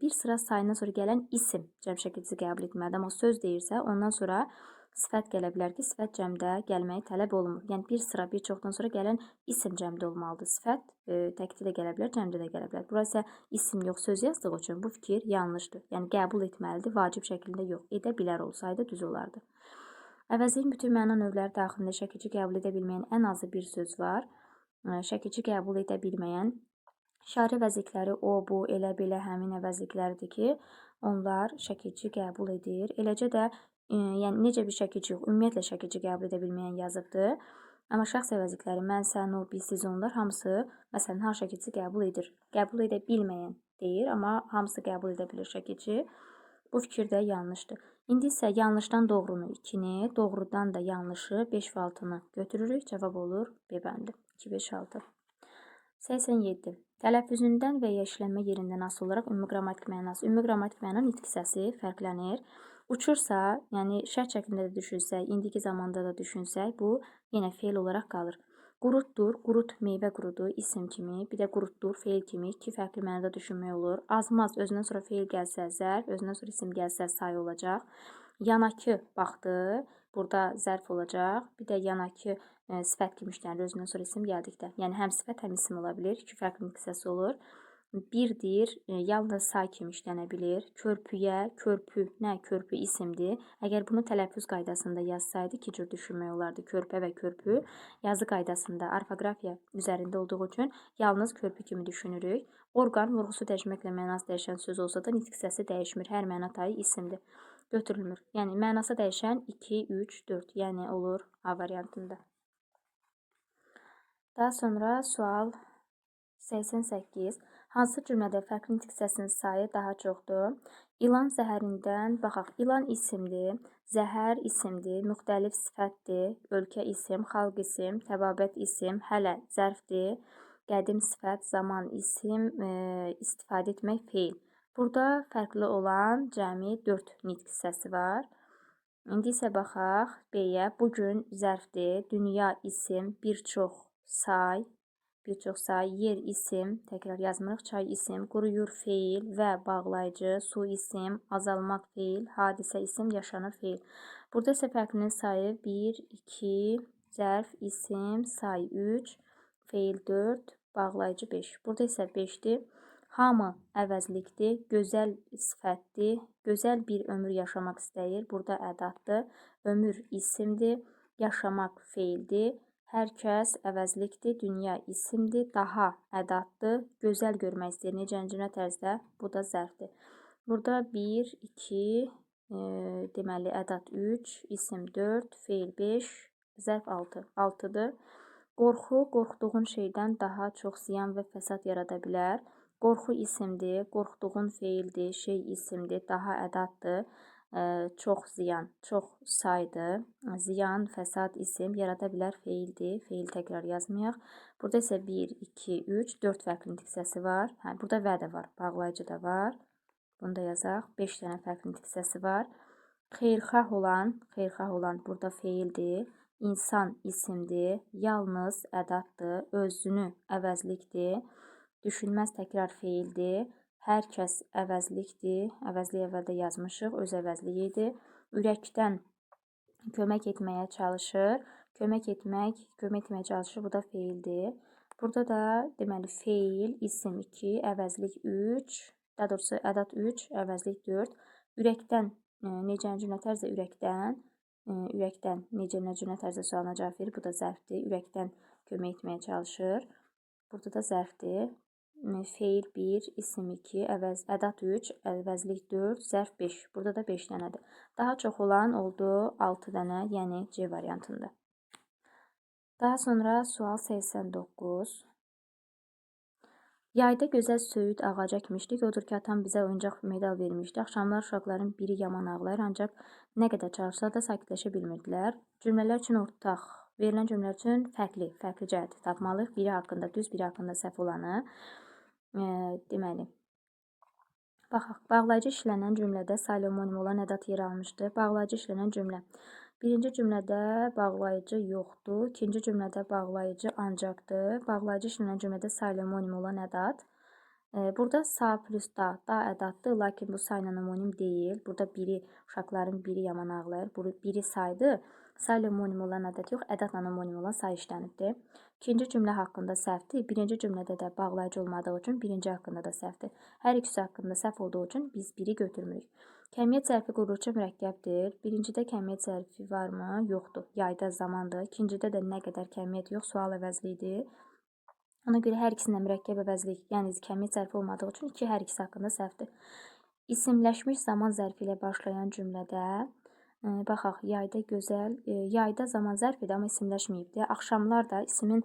Bir sıra sayından sonra gələn isim cəm şəkilçisi qəbul etməlidir. Amma söz deyirsə, ondan sonra Sifət gələ bilər ki, sifət cəmdə gəlməyi tələb olunmur. Yəni, bir sıra, bir çoxdan sonra gələn isim cəmdə olmalıdır. Sifət təkdə də gələ bilər, cəmdə də gələ bilər. Bura isə isim yox, söz yazdığı üçün bu fikir yanlışdır. Yəni, qəbul etməlidir, vacib şəklində yox. Edə bilər olsaydı düz olardı. Əvəzliyin bütün məna növləri daxilində şəkilçi qəbul edə bilməyən ən azı bir söz var. Şəkilçi qəbul edə bilməyən işarə əvəzlikləri o, bu, elə, belə, həmin əvəzlikləridir ki, onlar şəkilçi qəbul edir. Eləcə də yəni necə bir şəkilçi yox, ümumiyyətlə şəkilçi qəbul edə bilməyən yazıbdır. Amma şəxs əvəzlikləri mən, sən, o, biz, siz, onlar hamısı məsələn H şəkilçisi qəbul edir. Qəbul edə bilməyən deyir, amma hamısı qəbul edə bilir şəkilçi. Bu fikir də yanlışdır. İndi isə yanlışdan doğrunu 2-ni, doğrudan da yanlışı 5 və 6-nı götürürük. Cavab olur B bəndi. 2, 5, 6. 87. Tələffüzündən və ya işlənmə yerindən asılı olaraq ümumi qrammatik mənası. Ümumi qrammatik məna nitq hissəsi fərqlənir. Uçursa, yəni şərt şəklində də düşünsək, indiki zamanda da düşünsək, bu yenə feil olaraq qalır. Qurutdur, qurut meyvə qurudu isim kimi, bir də qurutdur feil kimi iki fərqli mənada düşünmək olur. Azmaz özündən sonra feil gəlsə zərf, özündən sonra isim gəlsə say olacaq. Yanakı baxdı, burada zərf olacaq. Bir də yanakı sifət kimi işlənir özündən sonra isim gəldikdə. Yəni həm sifət, həm isim ola bilir. İki fərqli hissəsi olur. Birdir, yalnız say kimi işlənə bilir. Körpüyə, körpü, nə körpü isimdir. Əgər bunu tələffüz qaydasında yazsaydı, iki cür düşünmək olardı. Körpə və körpü yazı qaydasında orfoqrafiya üzərində olduğu üçün yalnız körpü kimi düşünürük. Orqan vurğusu dəyişməklə mənası dəyişən söz olsa da nitq hissəsi dəyişmir. Hər məna tayı isimdir. Götürülmür. Yəni mənası dəyişən 2, 3, 4, yəni olur A variantında. Daha sonra sual 88. Hansı cümlədə fərqli nitq hissəsinin sayı daha çoxdur? İlan zəhərindən baxaq. İlan isimdir, zəhər isimdir, müxtəlif sifətdir, ölkə isim, xalq isim, təbabət isim, hələ zərfdir, qədim sifət, zaman isim, istifadə etmək feil. Burada fərqli olan cəmi 4 nitq hissəsi var. İndi isə baxaq B-yə. Bugün zərfdir, dünya isim, bir çox say, yer isim, təkrar yazmırıq, çay isim, quruyur feil və bağlayıcı, su isim, azalmaq feil, hadisə isim, yaşanır feil. Burada isə fərqlinin sayı 1, 2, zərf, isim, say 3, feil 4, bağlayıcı 5. Burada isə 5-dir. Hamı əvəzlikdir, gözəl sifətdir, gözəl bir ömür yaşamaq istəyir. Burada ədaddır, ömür isimdir, yaşamaq feildir. Hər kəs əvəzlikdir, dünya isimdir, daha ədaddır, gözəl görmək istəyir. Necə tərzdə? Bu da zərfdir. Burada 1, 2, deməli ədad 3, isim 4, feil 5, zərf 6. 6-dır. Qorxu, qorxduğun şeydən daha çox ziyan və fəsad yarada bilər. Qorxu isimdir, qorxduğun feildir, şey isimdir, daha ədaddır. Çox ziyan, çox saydır. Ziyan, fəsad, isim yarada bilər feildir. Feil təkrar yazmayaq. Burada isə 1, 2, 3, 4 fərqli nitq hissəsi var. Hə, burada və də var, bağlayıcı da var. Bunu da yazaq. 5 dənə fərqli nitq hissəsi var. Xeyirxah olan, burada feildir. İnsan isimdir, yalnız ədaddır, özünü əvəzlikdir. Düşünməz təkrar feildir. Hər kəs əvəzlikdir. Əvəzlik əvvəldə yazmışıq. Öz əvəzliyi idi. Ürəkdən kömək etməyə çalışır. Kömək etməyə çalışır. Bu da feildir. Burada da deməli feil, isim 2, əvəzlik 3, daha doğrusu ədad 3, əvəzlik 4. Ürəkdən necə cümlə tərzdə ürəkdən, ürəkdən necə cümlə tərzdə sualına cavab verir. Bu da zərfdir. Ürəkdən kömək etməyə çalışır. Burada da zərfdir. Feil 1, isim 2, ədad 3, əvəzlik 4, zərf 5. Burada da 5 dənədir. Daha çox olan oldu 6 dənə, yəni C variantında. Daha sonra sual 89. Yayda gözəl söyüd ağacı əkmişdik. Odur ki, atam bizə oyuncaq medal vermişdi. Axşamlar uşaqların biri yaman ağlayır, ancaq nə qədər çalışsa da sakitləşə bilmirdilər. Cümlələr üçün ortaq, verilən cümlələr üçün fərqli cəhət tapmalıyıq. Biri haqqında düz, biri haqqında səhv olanı. Deməli, baxaq, bağlayıcı işlənən cümlədə sayla homonim olan ədad yer almışdı. Bağlayıcı işlənən cümlə. Birinci cümlədə bağlayıcı yoxdur. İkinci cümlədə bağlayıcı ancaqdır. Bağlayıcı işlənən cümlədə sayla homonim olan ədad. Burada sa plus da, da ədaddır, lakin bu sayla omonim deyil. Burada biri, uşaqların biri yaman ağlayır. Biri saydır. Sayla omonim olan ədad yox, ədadla omonim olan say işlənibdir. İkinci cümlə haqqında səhvdir. Birinci cümlədə də bağlayıcı olmadığı üçün birinci haqqında da səhvdir. Hər ikisi haqqında səhv olduğu üçün biz biri götürmürük. Kəmiyyət zərfi quruluşu mürəkkəbdir. Birincidə kəmiyyət zərfi varmı? Yoxdur. Yayda zamandır. İkincidə də nə qədər kəmiyyət yox, sual əvəzliyidir. Ona görə hər ikisində mürəkkəb əvəzlik, yəni kəmiyyət zərfi olmadığı üçün iki hər ikisi haqqında səhvdir. İsimləşmiş zaman zərfi ilə başlayan cümlədə baxaq, yayda gözəl, yayda zaman zərfidir, amma isimləşməyibdir. Axşamlar da ismin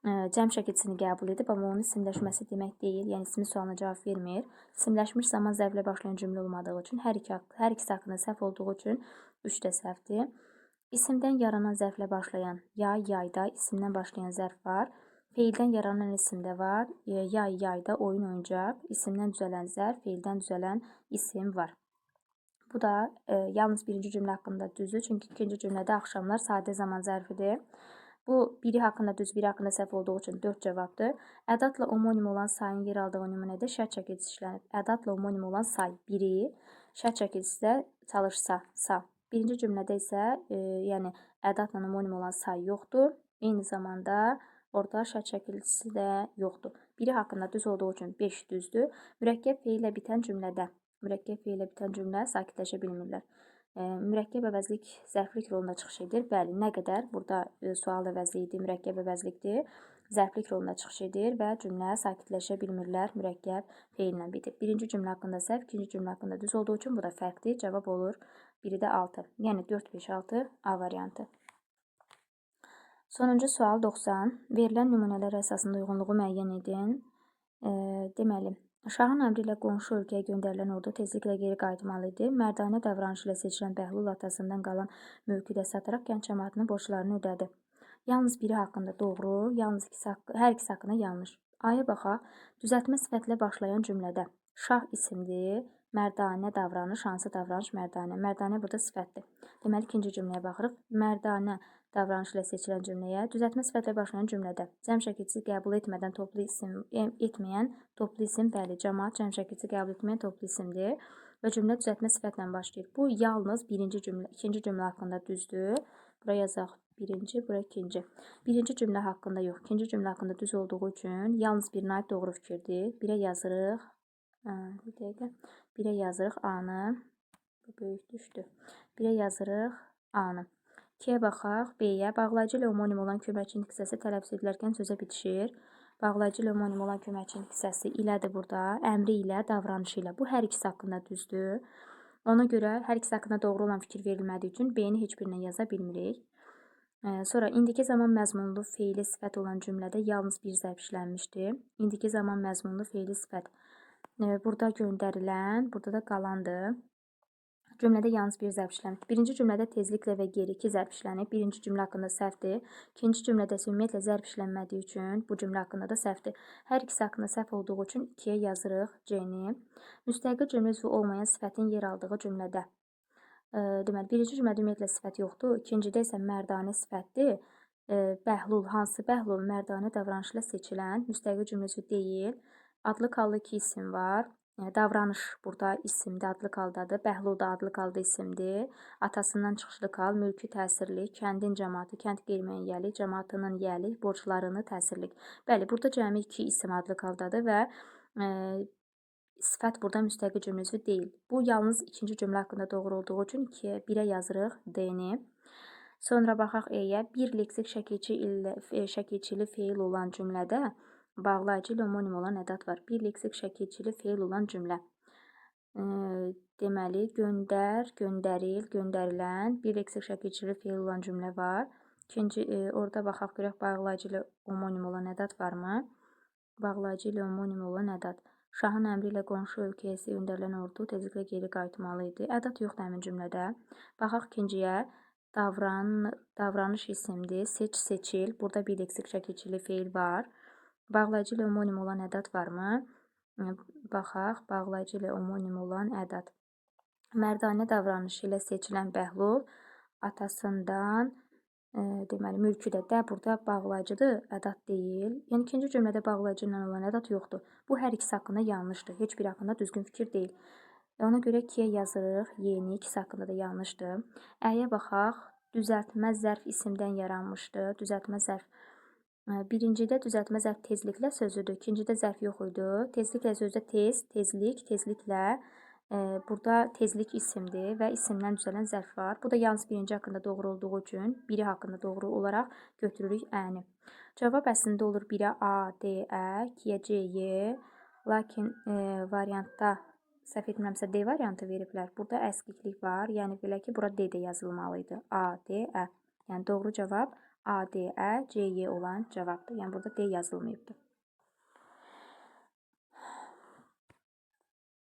cəm şəkilçisini qəbul edib, amma onun isimləşməsi demək deyil, yəni ismin sualına cavab vermir. İsimləşmiş zaman zərfi ilə başlayan cümlə olmadığı üçün, hər ikisi haqqında səhv olduğu üçün 3 də səhvdir. İsimdən yaranan zərflə başlayan yay, yayda isimdən başlayan zərf var. Feildən yaranan isim də var. Yay, yayda, oyun, oyuncaq. İsimdən düzələn zərf, feildən düzələn isim var. Bu da yalnız birinci cümlə haqqında düzdür. Çünki ikinci cümlədə axşamlar sadə zaman zərfidir. Bu, biri haqqında düz, biri haqqında səhv olduğu üçün 4 cavabdır. Ədadla omonim olan sayın yer aldığı nümunədə şərt şəkilçisi işlənib. Ədadla omonim olan say biri, şərt şəkilçisi də çalışsa, sa. Birinci cümlədə isə yəni ədadla omonim olan say yoxdur. Eyni zamanda orada şərt şəkilçisi də yoxdur. Biri haqqında düz olduğu üçün 5 düzdür. Mürəkkəb feillə bitən cümlədə. Mürəkkəb feillə bitən cümlə sakitləşə bilmirlər. Mürəkkəb əvəzlik zərflik rolunda çıxış edir. Bəli, nə qədər? Burada sual əvəzliyidir, mürəkkəb əvəzlikdir. Zərflik rolunda çıxış edir və cümlə sakitləşə bilmirlər, mürəkkəb feillə bitir. Birinci cümlə haqqında səhv, ikinci cümlə haqqında düz olduğu üçün bu da fərqdir. Cavab olur 1-də 6. Yəni 4, 5, 6 A variantı. Sonuncu sual 90. Verilən nümunələr əsasında uyğunluğu müəyyən edin. Deməli, Şahın əmri ilə qonşu ölkəyə göndərilən ordu tezliklə geri qayıtmalı idi. Mərdanə davranışı ilə seçilən Bəhlul atasından qalan mülkü də sataraq kənd cəmaatının borclarını ödədi. Yalnız biri haqqında doğru, yalnız hər ikisi haqqında yanlış. Aya baxaq. Düzəltmə sifətlə başlayan cümlədə şah isimdir, mərdanə davranış, hansı davranış mərdanə? Mərdanə burada sifətdir. Deməli, ikinci cümləyə baxırıq. Mərdanə davranış ilə seçilən cümləyə, düzəltmə sifətlə başlayan cümlədə cəm şəkilçisi qəbul etmədən toplu isim etməyən toplu isim, bəli, cəmaat cəm şəkilçisi qəbul etməyən toplu isimdir və cümlə düzəltmə sifətlə başlayır. Bu yalnız birinci cümlə, ikinci cümlə haqqında düzdür. Bura yazaq birinci, bura ikinci. Birinci cümlə haqqında yox, ikinci cümlə haqqında düz olduğu üçün yalnız birinə aid doğru fikirdir. Birə yazırıq, bir dəqiqə, birə yazırıq A-nı, bu böyük düşdü. Birə yazırıq A-nı. 2-yə baxaq, B-yə. Bağlayıcı ilə omonim olan köməkçinin hissəsi tələffüz edilərkən sözə bitişir. Bağlayıcı ilə omonim olan köməkçinin hissəsi ilədir burada. Əmri ilə, davranışı ilə. Bu hər ikisi haqqında düzdür. Ona görə hər ikisi haqqında doğru olan fikir verilmədiyi üçün B-ni heç birinə yaza bilmirik. Sonra indiki zaman məzmunlu feili sifət olan cümlədə yalnız bir zərf işlənmişdir. İndiki zaman məzmunlu feili sifət. Burada göndərilən, burada da qalandır. Cümlədə yalnız bir zərf işlənib. Birinci cümlədə tezliklə və geri iki zərf işlənib. Birinci cümlə haqqında səhvdir. İkinci cümlədə isə ümumiyyətlə zərf işlənmədiyi üçün bu cümlə haqqında da səhvdir. Hər ikisi haqqında səhv olduğu üçün 2-yə yazırıq C-ni. Müstəqil cümlə üzvü olmayan sifətin yer aldığı cümlədə. Deməli, birinci cümlədə ümumiyyətlə sifət yoxdur. İkincidə isə mərdanə sifətdir. Bəhlul, hansı bəhlul? Mərdanə davranışı ilə seçilən müstəqil cümlə üzvü deyil. Adlı hallı iki isim var. Davranış burada isimdir, adlı haldadır. Bəhlul da adlı halda isimdir. Atasından çıxışlı hal, mülki təsirli, kəndin cəmaatı, kənd qeyri-müəyyənlik, cəmaatının yiyəlik, borclarını təsirlik. Bəli, burada cəmi iki isim adlı haldadır və sifət burada müstəqil cümlə üzvü deyil. Bu yalnız ikinci cümlə haqqında doğru olduğu üçün 2-yə, 1-ə yazırıq D-ni. Sonra baxaq E-yə. Bir leksik şəkilçili feil olan cümlədə bağlayıcı ilə omonim olan ədad var. Bir leksik şəkilçili feil olan cümlə. Deməli, göndər, göndəril, göndərilən bir leksik şəkilçili feil olan cümlə var. İkinci, orada baxaq görək bağlayıcı ilə omonim olan ədad varmı? Bağlayıcı ilə omonim olan ədad. Şahın əmri ilə qonşu ölkəyə göndərilən ordu tezliklə geri qayıtmalı idi. Ədad yoxdur həmin cümlədə. Baxaq ikinciyə. Davranış isimdir. Seç, seçil. Burada bir leksik şəkilçili feil var. Bağlayıcı ilə omonim olan ədad varmı? Baxaq, bağlayıcı ilə omonim olan ədad. Mərdanə davranışı ilə seçilən Bəhlul atasından Deməli, mülkü də də burada bağlayıcıdır, ədat deyil. Yəni, ikinci cümlədə bağlayıcı ilə olan ədat yoxdur. Bu, hər ikisi haqqında yanlışdır. Heç biri haqqında düzgün fikir deyil. Ona görə 2-yə yazırıq. Y-ni, ikisi haqqında da yanlışdır. Əyə baxaq. Düzəltmə zərf isimdən yaranmışdır. Düzəltmə zərf. Birincidə düzəltmə zərf tezliklə sözüdür. İkincidə zərf yox idi. Tezliklə sözdə tez, tezlik, tezliklə. Burada tezlik isimdir və isimdən düzələn zərf var. Bu da yalnız birinci haqqında doğru olduğu üçün biri haqqında doğru olaraq götürürük əni. Cavab əslində olur 1-ə A, D, Ə, 2-yə C, Y. Lakin variantda səhv etmirəmsə D variantı veriblər. Burada əskiklik var. Yəni belə ki, bura D də yazılmalı idi. A, D, Ə. Yəni doğru cavab A, D, Ə, C, Y olan cavabdır. Yəni burada D yazılmayıbdır.